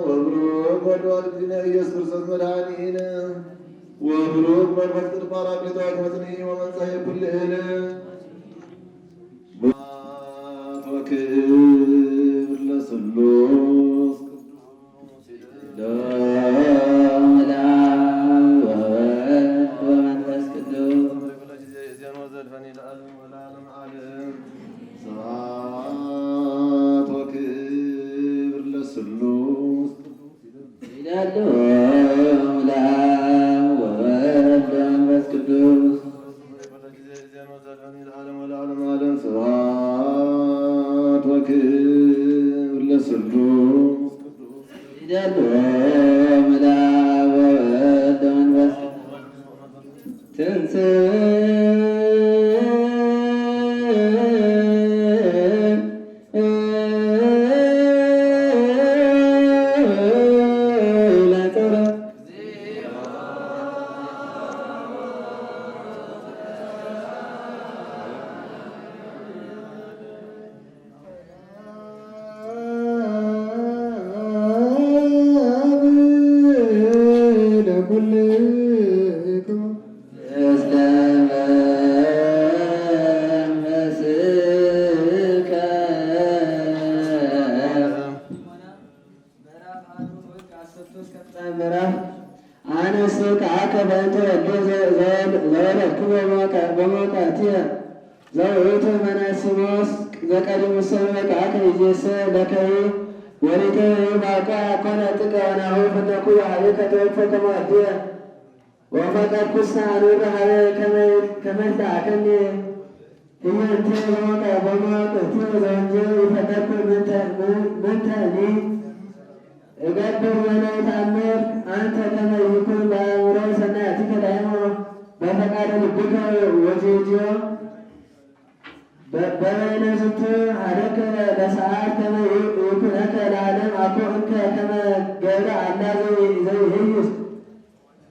ወብሩክ ወልድ ዋሕድ እግዚእነ ኢየሱስ ክርስቶስ መድኃኒነ ወብሩክ መንፈስ ቅዱስ ጳራቅሊጦስ መጽንዒ ወመንጽሔ ኩልነ። ስብሐት ወክብር ለስሉስ ቅዱስ ይደሎም ለአብ ወወልድ ወመንፈስ ቅዱስ። ስብሐት ወክብር ለስሉስ ቅዱስ ይደሎም። ይደሎም ለአብ ወወልድ ወመንፈስ ቅዱስ። ስብሐት ወክብር ለስሉስ ቅዱስ። ይደሎም ለአብ ወወልድ ወመንፈስ ቅዱስ። ትንስ ለኩልክሙ እስከ መንፈስከ። ምዕራፍ አርባዕቱ እስከ አስርቱ እስከ ፍጻሜ ምዕራፍ። አነ እሰብከ አከ በእንተ ወልደ ዘ-፣ ዘወል-፣ ዘወለድክዎ በመውቃ-፣ በመውቃዕትየ ዘውእቱ መናሲሞስ ዘቀዲሙ ሰብእ ከአከ ኢዜሰ ለከይ ወሊተ ማቋ ኮነ ጥቀ ወናሁ ፈተኩ ወሀቤከ ተወክፎ ከመ ወዲየ። ወፈቀድኩሰ አኑር ሀበ ከመ፣ ከመ ይትለአከኒ። ህየ እንተ በመውቃ-፣ በመውቃዕትየ ዘወንጀ ይፈቀድኩ ምንተ፣ ምን-፣ ምንተ እኒ እገብር ወለይትአምር አንተ ከመ ይኩን በአእምሮ ሰናያቲከ ዳይሞ በፈቃደ ልብከ ወጂጂዮ። በ-፣ በበይነ ዝንቱ ሀደከ ለሰዓት ከመ ይ-፣ ይኩነከ ለዓለም አኮ እንከ ከመ ገብረ አላ ዘይ-፣ ዘይህይስ።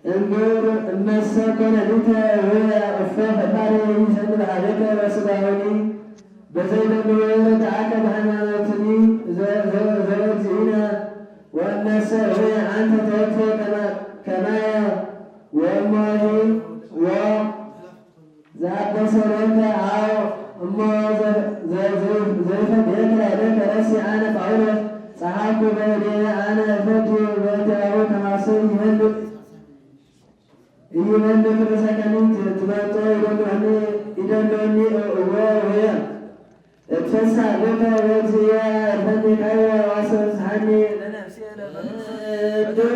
እምብር እመሰ ኮነ ሊተ ህየ እፎ ፈጣሪ ይሰግድ ሀደከ በስጋሆኒ በዘይደልዎ ረድአከ በሃይማኖትኒ ዘ-፣ ዘ-፣ ዘወግዚእነ ወእመሰ ህየ አንተ ተወክፎ ከመ-፣ ከማየ ወእሞሂ ወ-፣ ዘአበሰ ለከ አው እሞ ዘ-፣ ዘ-፣ ዘ-፣ ዘይፈቅደከ ለከ ረሲ አነ ጳውሎስ ጸሐፍኩ በእዴነ አነ እፈዲ በእንቲአሁ ከማሰ ይመልእ ኢይመልክ ርእሰከኒ ት-፣ ትመጦ ይደልወኒ፣ ይደልወኒ እወ ወየ። እትፈሳ ብከ ወእግዚእየ ፈኒካየ ዋሰብስሓኒ ለነፍስየ ለመንፈስ ቅዱስ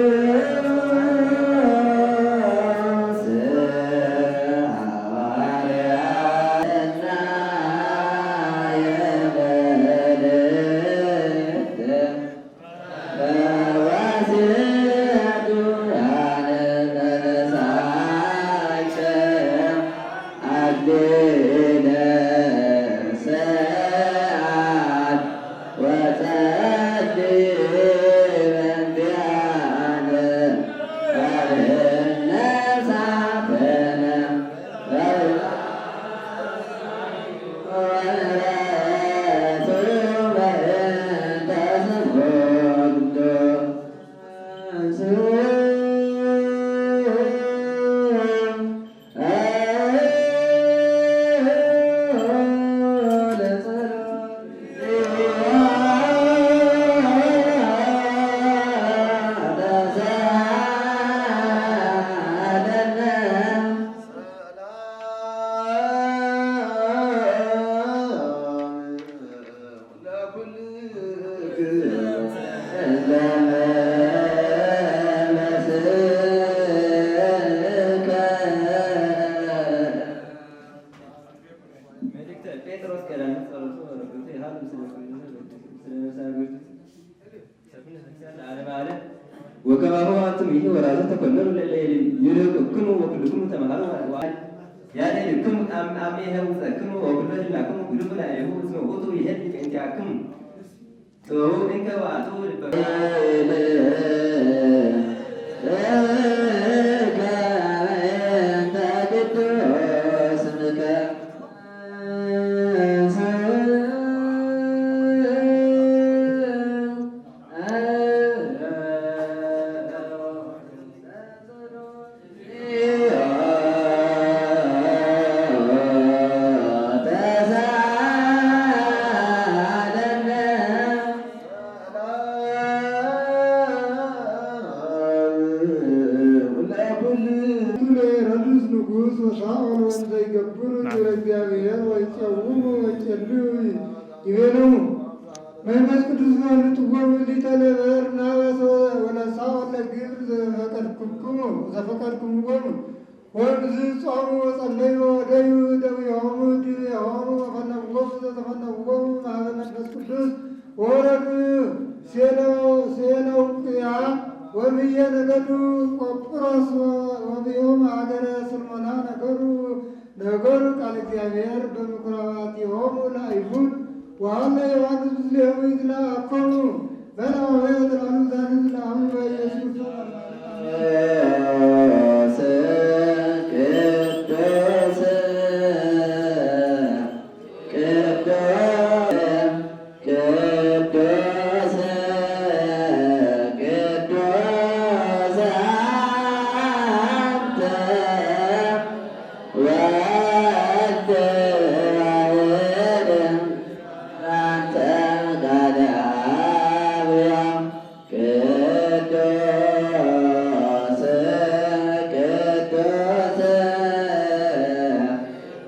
ሐዋርያ ተማህሩ ኣንትሙ ወራዙ ተኮነኑ ለለይልን ይልክክሙ ወኩልክሙ ተማህሩ። ያደልክሙ አም አሜ ሄውፀክሙ ወኩሎ ህላክሙ ኩልሙ ላዕሌሁ እስመ ውእቱ ይሄድ ሊቀ እንቲአክሙ። ጥበቡ እንከ ወአጥኡ ልበ ሄሮድስ ንጉሥ ወሳኦል ወንዘይገብሩ ግብረ እግዚአብሔር ወይጸውሙ ወይጸልዩ ይቤሎሙ። መንፈስ ቅዱስ መልጥዎም ሊተ ነበር ናባሰ ወነሳ ወለ ግብር ዘፈቀድኩምኩሙ ዘፈቀድኩምዎሙ ወእምዝ ጾሙ ወጸለዩ ወደዩ ደዊሆሙ ድዊሆሙ ወፈነውዎሙ ዘተፈነውዎሙ ማህበ መንፈስ ቅዱስ ወረዱ ሴሎ- ሴሎውቅያ ወብየ ነገዱ ቆጵሮስ ወብዮም ሀገረ ስልሞና ነገሩ ነገሩ ቃል እግዚአብሔር በምኩራባቲሆሙ ለአይሁድ ወሀለ ዮሐንስ ምስሌሁ ይትለአኮሙ በላሁ የተላሉ ዛንዝ ለአሁን በኢየሱስ ቅዱስ ቅዱስ ቅዱስ ቅዱስ አንተ ወልድ ዋሕድ አንተ ቃለ አብ ቅዱስ ቅዱስ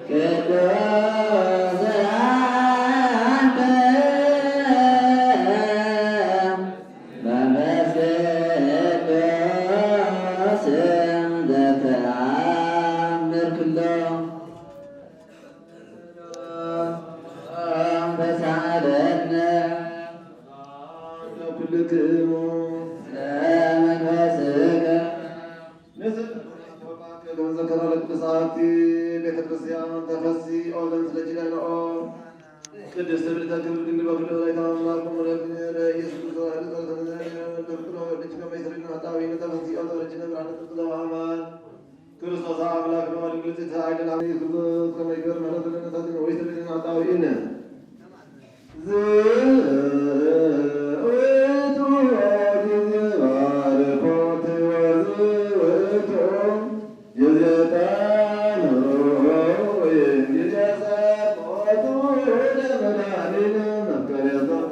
ቅዱስ አንተ መንፈስ ቅዱስ ዘተአምር ኩሎ ተሳለነ ኩልክሙ ለመንፈስከ ንዘከራ ለቅዱሳት ቤተ ክርስቲያን ተፈሲ ኦለን ስለችለነኦ ቅድስት ብልተ ክብር ድንግል በኩሉ ላይ ታምና ኩሙለት ኢየሱስ ክርስቶስ ተፍቅሮ ልጅ ከመይስሪ ናጣዊ ተፈሲ ኦለን ረጅነ ብርሃነ ጥጥሎ አማን ክርስቶስ አምላክ ነው። ድንግል ጽታ አይደል አሜን። ክርስቶስ ከመይገር መረተ ለነሳት ነው ወይስ ለነሳት አጣው ይነ ዝእቱ ጊዜ ባርኮት ወዝእቱ ጊዜ ጣኑ ወይን ጊዜ ሰቆቱ ለመድኃኒነ መፍቀሬ ዘርኩ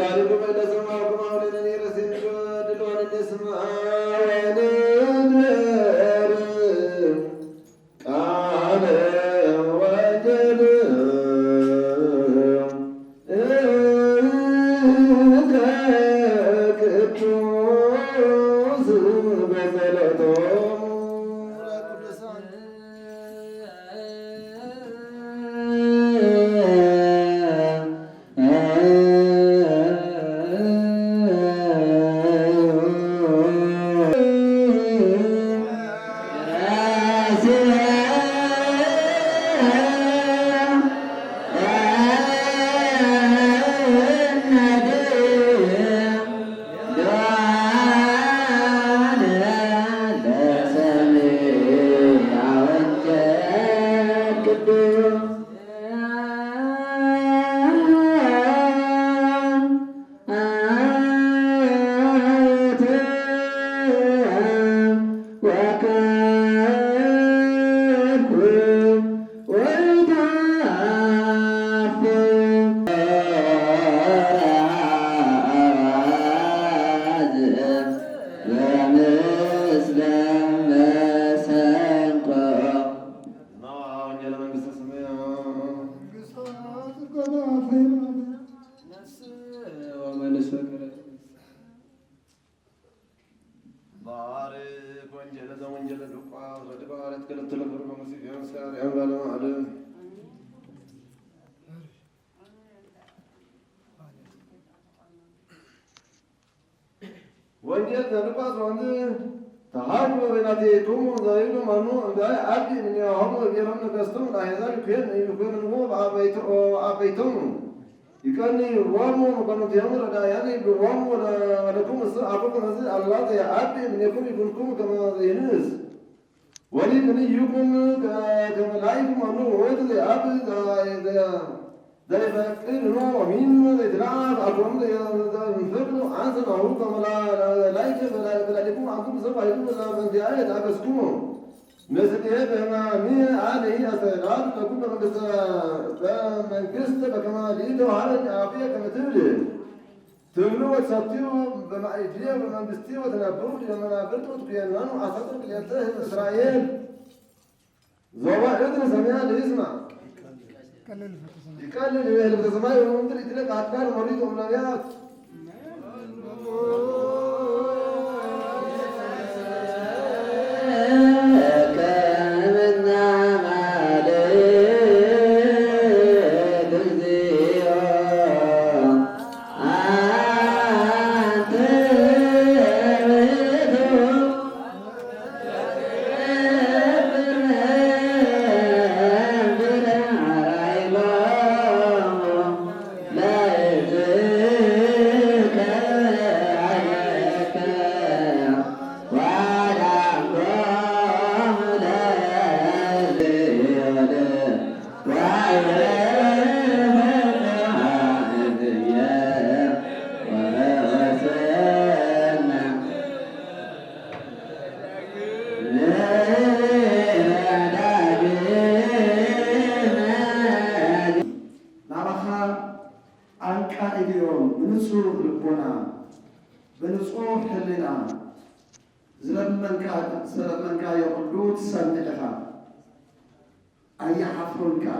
ذلكم إن سمعكم أولين رسول جود الوالد اسمع ولدر ቃለ ወንጌል እንተ ቅዱስ በጸሎቶም ባርክ ወንጌለ ዘወንጌለ ሉቃስ ወድባረት ክልተ ለብሩ በሙሲፊዮን ስካር ያንጋለ ማዕለ ወንጌል ዘሉቃስ ወንዝ ተሃድሞ በይናቲክሙ ዘይብሉ መኑ እምበኣይ ዓዲ እምኔሆሙ እቤሎም ነገስቶም ለአሕዛብ ይኩን ይኩንዎ በአበይትኦ በአበይቶሙ ይቀንይዎሙ መኮንንቲሆሙ ረዳእያን ይብልዎሙ ወለኩም እሱ አፉኩም እዚ አላ ዘይዓቢ እምኔኩም ይኩንኩም ከመ ዘይንእስ ወሊድ ይኩን ከመ ላይኩም አሉ ወይት ዘይዓቢ ዘይፈቅድ ነው ሚን ዘይትለዓብ አፎም ዘንፍቅ አንሰማሁ ከመ ላይክ በላሊኩም አንቱም ሰብ አይኩም በንቲያ የታገስኩሙ ምስሌ በሕማሚ አነ አስተዳድር ለኩሉ መንግስተ በመንግስት በከመ ሊተዋሃበኒ አፉየ ከመ ትብል ትብሉ ወትሰትዩ በማእድየ በመንግስቲ ወትነብሩ ዲበ መናብርት ወትኩየነኑ አሰጥር ክልኤተ ህዝብ እስራኤል ዞባ እዝን ሰሚዐ ለይስማዕ ይቀልል ይቤል በሰማይ ወምድር ይትለቅ አጥቃን መሪት ወነቢያት ናባኻ ኣንቃ ኢድዮም ብንጹህ ልቦና ብንጹህ ሕልና ዝለመንካ ዝለመንካዮ ኩሉ ትሰምዕ ኢኻ። ኣይሓፍሩን ከኣ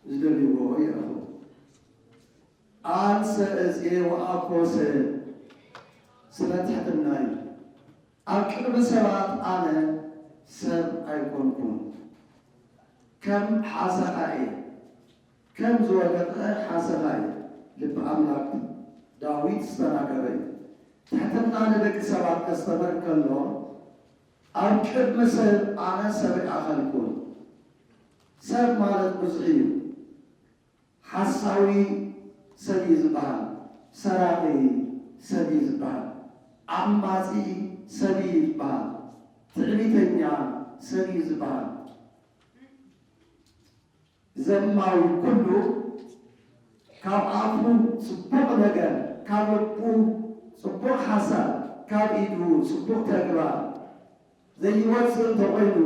ዝደልይዎ ይረኽቡ። ኣንሰ እዝኤ ወአኮሰ ስለ ትሕትናይ ኣብ ቅድሚ ሰባት ኣነ ሰብ ኣይኮንኩን። ከም ሓሰኻ እየ፣ ከም ዝወደቐ ሓሰኻ እየ። ልቢ ኣምላክ ዳዊት ዝተናገረ እዩ። ትሕትና ንደቂ ሰባት ከስተምር ከሎ ኣብ ቅድሚ ሰብ ኣነ ሰብ ኣይኣኸልኩን። ሰብ ማለት ብዙሕ እዩ። ሓሳዊ ሰብ እዩ ዝበሃል፣ ሰራቒ ሰብ እዩ ዝበሃል፣ ዓማጺ ሰብ እዩ ዝበሃል፣ ትዕቢተኛ ሰብ እዩ ዝበሃል። ዘማዊ ኩሉ ካብ ኣፉ ጽቡቕ ነገር፣ ካብ ልቡ ጽቡቕ ሓሳብ፣ ካብ ኢዱ ጽቡቕ ተግባር ዘይወጽእ እንተኾይኑ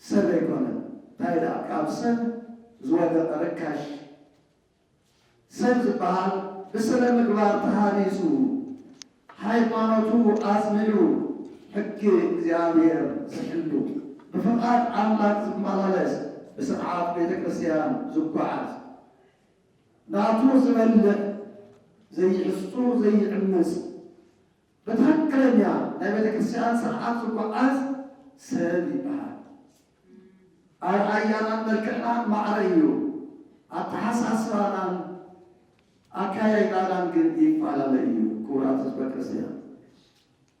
ሰብ ኣይኮነን። እንታይ ደኣ ካብ ሰብ ዝወደቐ ርካሽ ሰብ ዝበሃል ብስነ ምግባር ተሃኒጹ፣ ሃይማኖቱ ኣጽኒዑ፣ ሕጊ እግዚኣብሔር ዝሕሉ፣ ብፍቓድ ኣምላኽ ዝመላለስ፣ ብስርዓት ቤተ ክርስቲያን ዝጓዓዝ፣ ናቱ ዝበልዕ፣ ዘይሕሱ፣ ዘይዕምጽ፣ ብትኽክለኛ ናይ ቤተ ክርስቲያን ስርዓት ዝጓዓዝ ሰብ ይበሃል። ኣርኣያናን መልክዕናን ማዕረ እዩ። ኣተሓሳስባናን ኣካያይዳናን ግን ይፈላለ እዩ። ክቡራት ህዝበ ክርስቲያን፣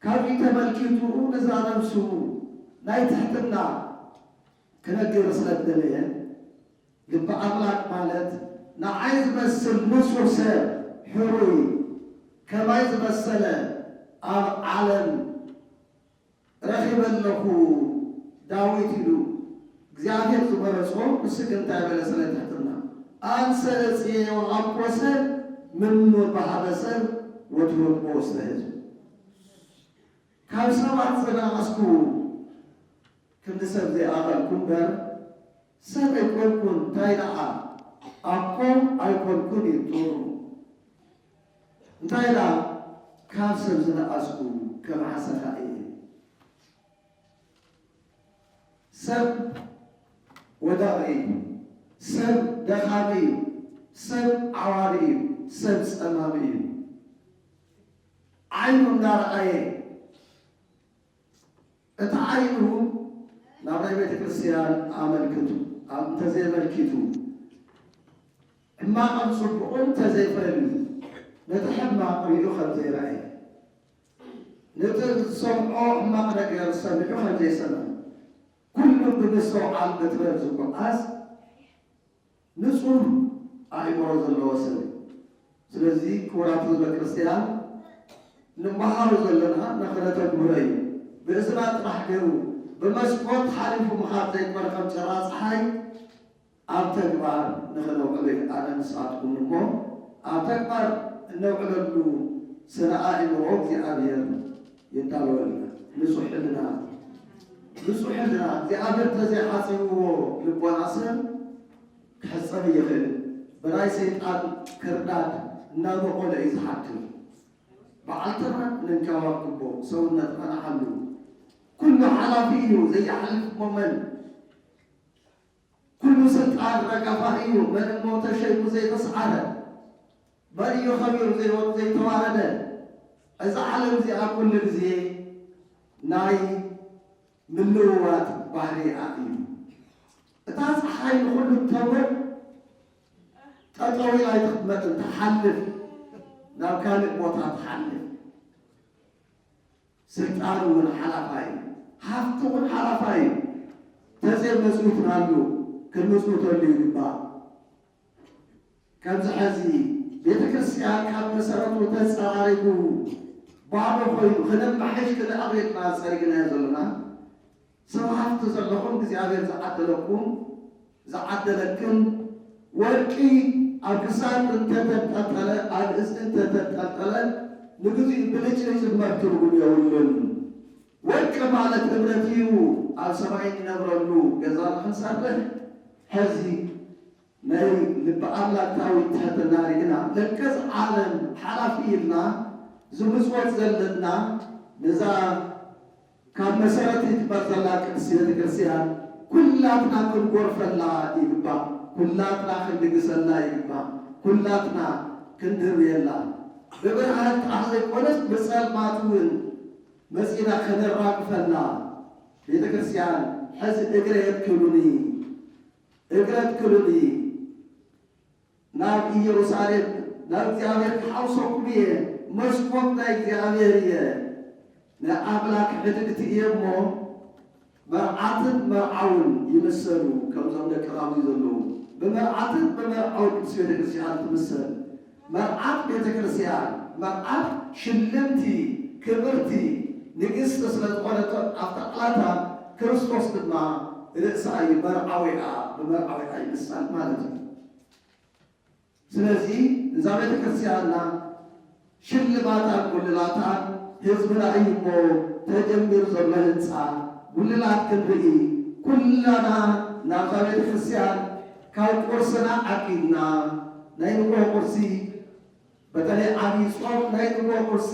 ካብዚ ተመልኪቱ ነዛ ነብሱ ናይ ትሕትና ክነግር ስለ ዝደለየ፣ ልቢ ኣምላክ ማለት ንዓይ ዝመስል ንጹህ ሰብ፣ ሕሩይ፣ ከማይ ዝመሰለ ኣብ ዓለም ረኺበ ኣለኹ። ዳዊት ኢሉ እግዚኣብሔር ዝመረጾ ንሱ ግን እንታይ በለ? ስለ ትሕትና፣ ኣንሰ እጽየ ወሃብኮ ሰብ ምኑ በሃበ ሰብ ወትወድቆ ውስተ ህዝብ። ካብ ሰባት ዝነኣስኩ ክንዲ ሰብ ዘይኣኸልኩ እምበር፣ ሰብ ኣይኮንኩን፣ እንታይ ደኣ ኣኮ ኣይኮንኩን እዩ ጥሩ። እንታይ ደኣ ካብ ሰብ ዝነኣስኩ ከም ዓሰኻ እየ። ሰብ ወዳቒ እዩ፣ ሰብ ደኻሚ እዩ፣ ሰብ ዓዋሪ እዩ፣ ሰብ ጸማሚ እዩ። ዓይኑ እንዳረኣየ እቲ ዓይኑ ናብ ናይ ቤተ ክርስቲያን ኣመልክቱ፣ ኣብ እንተዘየመልኪቱ፣ ሕማቕን ጽቡቕን እንተዘይፈልዩ፣ ነቲ ሕማቕ ሪኡ ከም ዘይረኣየ፣ ነቲ ዝሰምዖ ሕማቕ ነገር ሰሚዑ ከም ዘይሰምዐ፣ ኩሉ ብምስትውዓል ብጥበብ ዝጓዓዝ ንጹህ ኣእምሮ ዘለዎ ሰብ እዩ። ስለዚ ክቡራት ህዝበ ክርስቲያን፣ ንመሃሮ ዘለና ንኽነተግብሮ እዩ። ብእዝና ጥራሕ ገይሩ ብመስኮት ሓሊፉ ምኻድ ዘይኮነ፣ ከም ጨራ ጸሓይ ኣብ ተግባር ንኽነውዕሎ እዩ። ኣነ ንስኻትኩም እሞ ኣብ ተግባር እነውዕለሉ ስነ ኣእምሮ እግዚኣብሔር የዳልወልና። ንጹሕ ሕልና፣ ንጹሕ ሕልና እግዚኣብሔር እንተዘይሓጺብዎ ልቦና ሰብ ክሕጸብ ይኽእል። ብናይ ሰይጣን ክርዳድ እናበቆለ እዩ ዝሓድር። በዓልትና ንንከባከቦ፣ ሰውነትና ንሓሉ። ኩሉ ሓላፊ እዩ፣ ዘይሓልፍ እሞ መን? ኩሉ ስልጣን ረጋፋ እዩ፣ መን እሞ ተሸይሙ ዘይተስዓረ? መን እዩ ከቢሩ ዘይወ-፣ ዘይተዋረደ? እዛ ዓለም እዚኣ ኩሉ ግዜ ናይ ምልውዋጥ ባህሪኣ እዩ። እታ ጸሓይ ንኹሉ እተብርህ ጠጠው ኢላ ኣይትቕመጥን፣ ትሓልፍ፣ ናብ ካልእ ቦታ ትሓልፍ። ስልጣን እውን ሓላፋይ እዩ፣ ሃፍቲ እውን ሓላፋይ እዩ። ተዘይ መጽውትናሉ ክንምጽውተሉ ይግባእ። ከምዚ ሕዚ ቤተ ክርስቲያን ካብ መሰረቱ ተጸራሪጉ ባዶ ኮይኑ፣ ክነማሕሽ ክነዕብየልና ጸሪግናዮ ዘለና፣ ሰብ ሃፍቲ ዘለኹም እግዚኣብሔር ዝዓደለኩም፣ ዝዓደለክን፣ ወርቂ ኣብ ክሳድ እንተተንጠልጠለ፣ ኣብ እዝኒ እንተተንጠልጠለ፣ ንግዚኡ ብልጭልጭ እምበር ትርጉም የብሉን። ወርቂ ማለት እምነት እዩ። ኣብ ሰማይ እንነብረሉ ገዛ ንኽንሰርሕ ሕዚ ናይ ልቢ ኣምላካዊ ትሕትና ርኢና፣ ለከዚ ዓለም ሓላፊ ኢልና ዝምጽወት ዘለና ነዛ ካብ መሰረት ትግበር ዘላ ቅድስቲ ቤተ ክርስቲያን ኩላትና ክንጎርፈላ ይግባእ። ኩላትና ክንልግሰላ ይግባእ። ኩላትና ክንድርብየላ፣ ብብርሃን ጥራሕ ዘይኮነስ ብጸልማት እውን መጺና ከነራግፈላ። ቤተ ክርስቲያን ሕዚ እግረ የትክሉኒ፣ እግረ የትክሉኒ፣ ናብ ኢየሩሳሌም፣ ናብ እግዚኣብሔር ክሓውሰኩም እየ፣ መስኮት ናይ እግዚኣብሔር እየ፣ ናይ ኣምላክ ዕድግቲ እየ እሞ፣ መርዓትን መርዓውን ይምሰሉ፣ ከምዞም ደቂ ራጉይ ዘለዉ። ብመርዓትን ብመርዓውን ቅድስት ቤተ ክርስቲያን ትምሰል። መርዓት ቤተ ክርስቲያን፣ መርዓት ሽልምቲ፣ ክብርቲ፣ ንግስቲ ስለ ዝኾነት ኣብታ ቃላታ ክርስቶስ ድማ ርእሳ እዩ፣ መርዓዊኣ፣ ብመርዓዊኣ ይምሰል ማለት እዩ። ስለዚ እዛ ቤተ ክርስቲያንና ሽልማታን ጉልላታን ህዝብና እዩ እሞ ተጀሚሩ ዘሎ ህንፃ ጉልላት ክንርኢ ኩላና ናብዛ ቤተ ክርስቲያን ካብ ቁርስና ዓቂብና ናይ ንግሆ ቁርሲ በተለይ ዓብዪ ጾም ናይ ንጎ ቁርሲ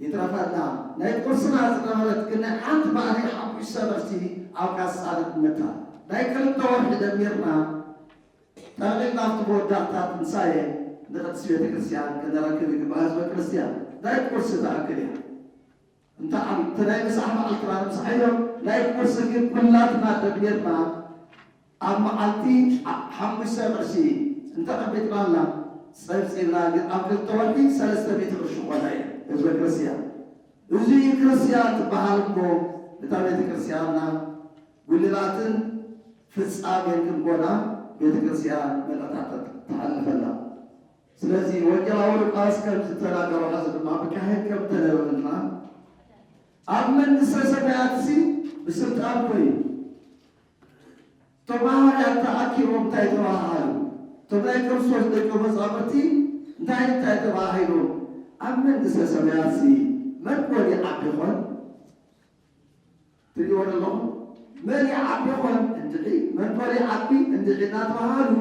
ይትረፈና። ናይ ቁርስና ዝነበረት ግን ናይ ሓንቲ ባኒ ሓሙሽተ ቅርሺ ኣብ ቃስፃ ንጥምታ። ናይ ክልተ ወርሒ ደሚርና ጠቕሊልና ኣብቲ መወዳእታ ትንሳኤ ንቅድስት ቤተ ክርስቲያን ክነረክብ ይግባእ። ህዝበ ክርስቲያን ናይ ቁርሲ ትኣክል እያ። እንተ ኣብ እቲ ናይ ምሳሕ መዓልትና ንምስሓዮ ናይ ቁርሲ ግን ኩላትና ደሚርና ኣብ መዓልቲ ሓሙሽተ ቅርሺ እንተቐቢጥናላ ጸብጺብና ግን ኣብ ክልተ ወርሒ ሰለስተ ሚእቲ ቅርሺ ኮና እዩ ህዝበ ክርስቲያን። እዚ እዩ ክርስቲያን ትበሃል እሞ እታ ቤተ ክርስቲያንና ጉልላትን ፍጻሜን ክንኮና ቤተ ክርስቲያን መልእኽታ ተሓልፈላ። ስለዚ ወንጌላዊ ሉቃስ ከም ዝተናገሮ ሐዚ ድማ ብካህን ከም ተነበበልና ኣብ መንግስተ ሰማያት ሲ ብስልጣን ኮይኑ እቶም ሃዋርያት ተኣኪቦም እንታይ ተባሃሉ? እቶም ናይ ክርስቶስ ደቂ መዛሙርቲ እንታይ እንታይ ተባሂሎም? ኣብ መንግስተ ሰማያት ሲ መን ኮን ይዓቢ ኾን? ትሪእዎ ኣለኹም? መን ይዓቢ ኾን እንድዒ መን ኮን ይዓቢ እንድዒ እናተባሃሉ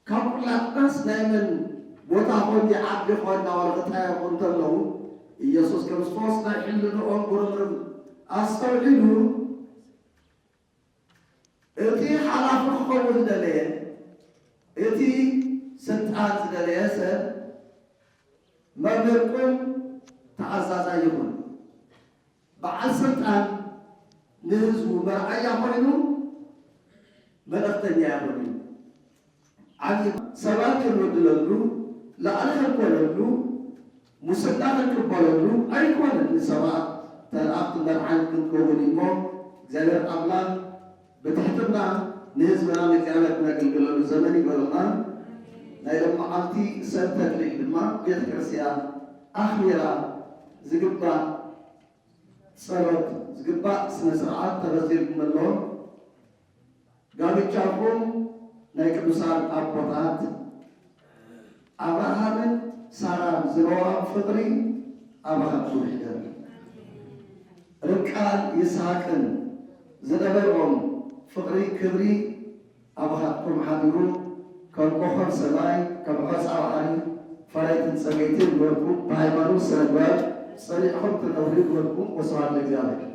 ካብ ኩላትናስ ናይ መን ቦታ ኾን ይዓቢ ኾን እናበሉ ክጣየቑ እንተለዉ ኢየሱስ ክርስቶስ ናይ ሕልንኦም ጉርምርም ኣስተውዒሉ እቲ ሓላፊ ክኸውን ዝደለየ እቲ ስልጣን ዝደለየ ሰብ መምህርኩም ተኣዛዛይ ይኹን። በዓል ስልጣን ንህዝቡ መርኣያ ኮይኑ መልእኽተኛ ይኹን እዩ። ዓብዪ ሰባት ክንበድለሉ ላዕሊ ክንኮነሉ ሙስና ክንቅበለሉ ኣይኮነን። ንሰባት ተለኣኽቲ መርሓን ክንከውን እሞ እግዚኣብሔር ኣምላኽ ብትሕትና ንህዝብና ንእግዚኣብሔር ክነገልግለሉ ዘመን ይበሉና። ናይ ሎም መዓልቲ ሰብ ተክሊል ድማ ቤተ ክርስቲያን ኣኽቢራ ዝግባእ ጸሎት ዝግባእ ስነ ስርዓት ተፈጺምኩም ኣሎ። ጋብቻኹም ናይ ቅዱሳን ኣቦታት ኣብርሃምን ሳራን ዝነበሮም ፍቕሪ ኣባኻትኩም ይሕደር። ርብቃን ይስሐቅን ዝነበሮም ፍቕሪ ክብሪ ኣባኻትኩም ሓዲሩ ከም ኮኾብ ሰማይ ከም ሖፃ ባሕሪ ፈረይትን ጸገይትን ይግበርኩም። ብሃይማኖት ስነ ምግባር ጸኒዕኹም ትነብሩ ይግበርኩም። ወስብሐት ለእግዚኣብሔር።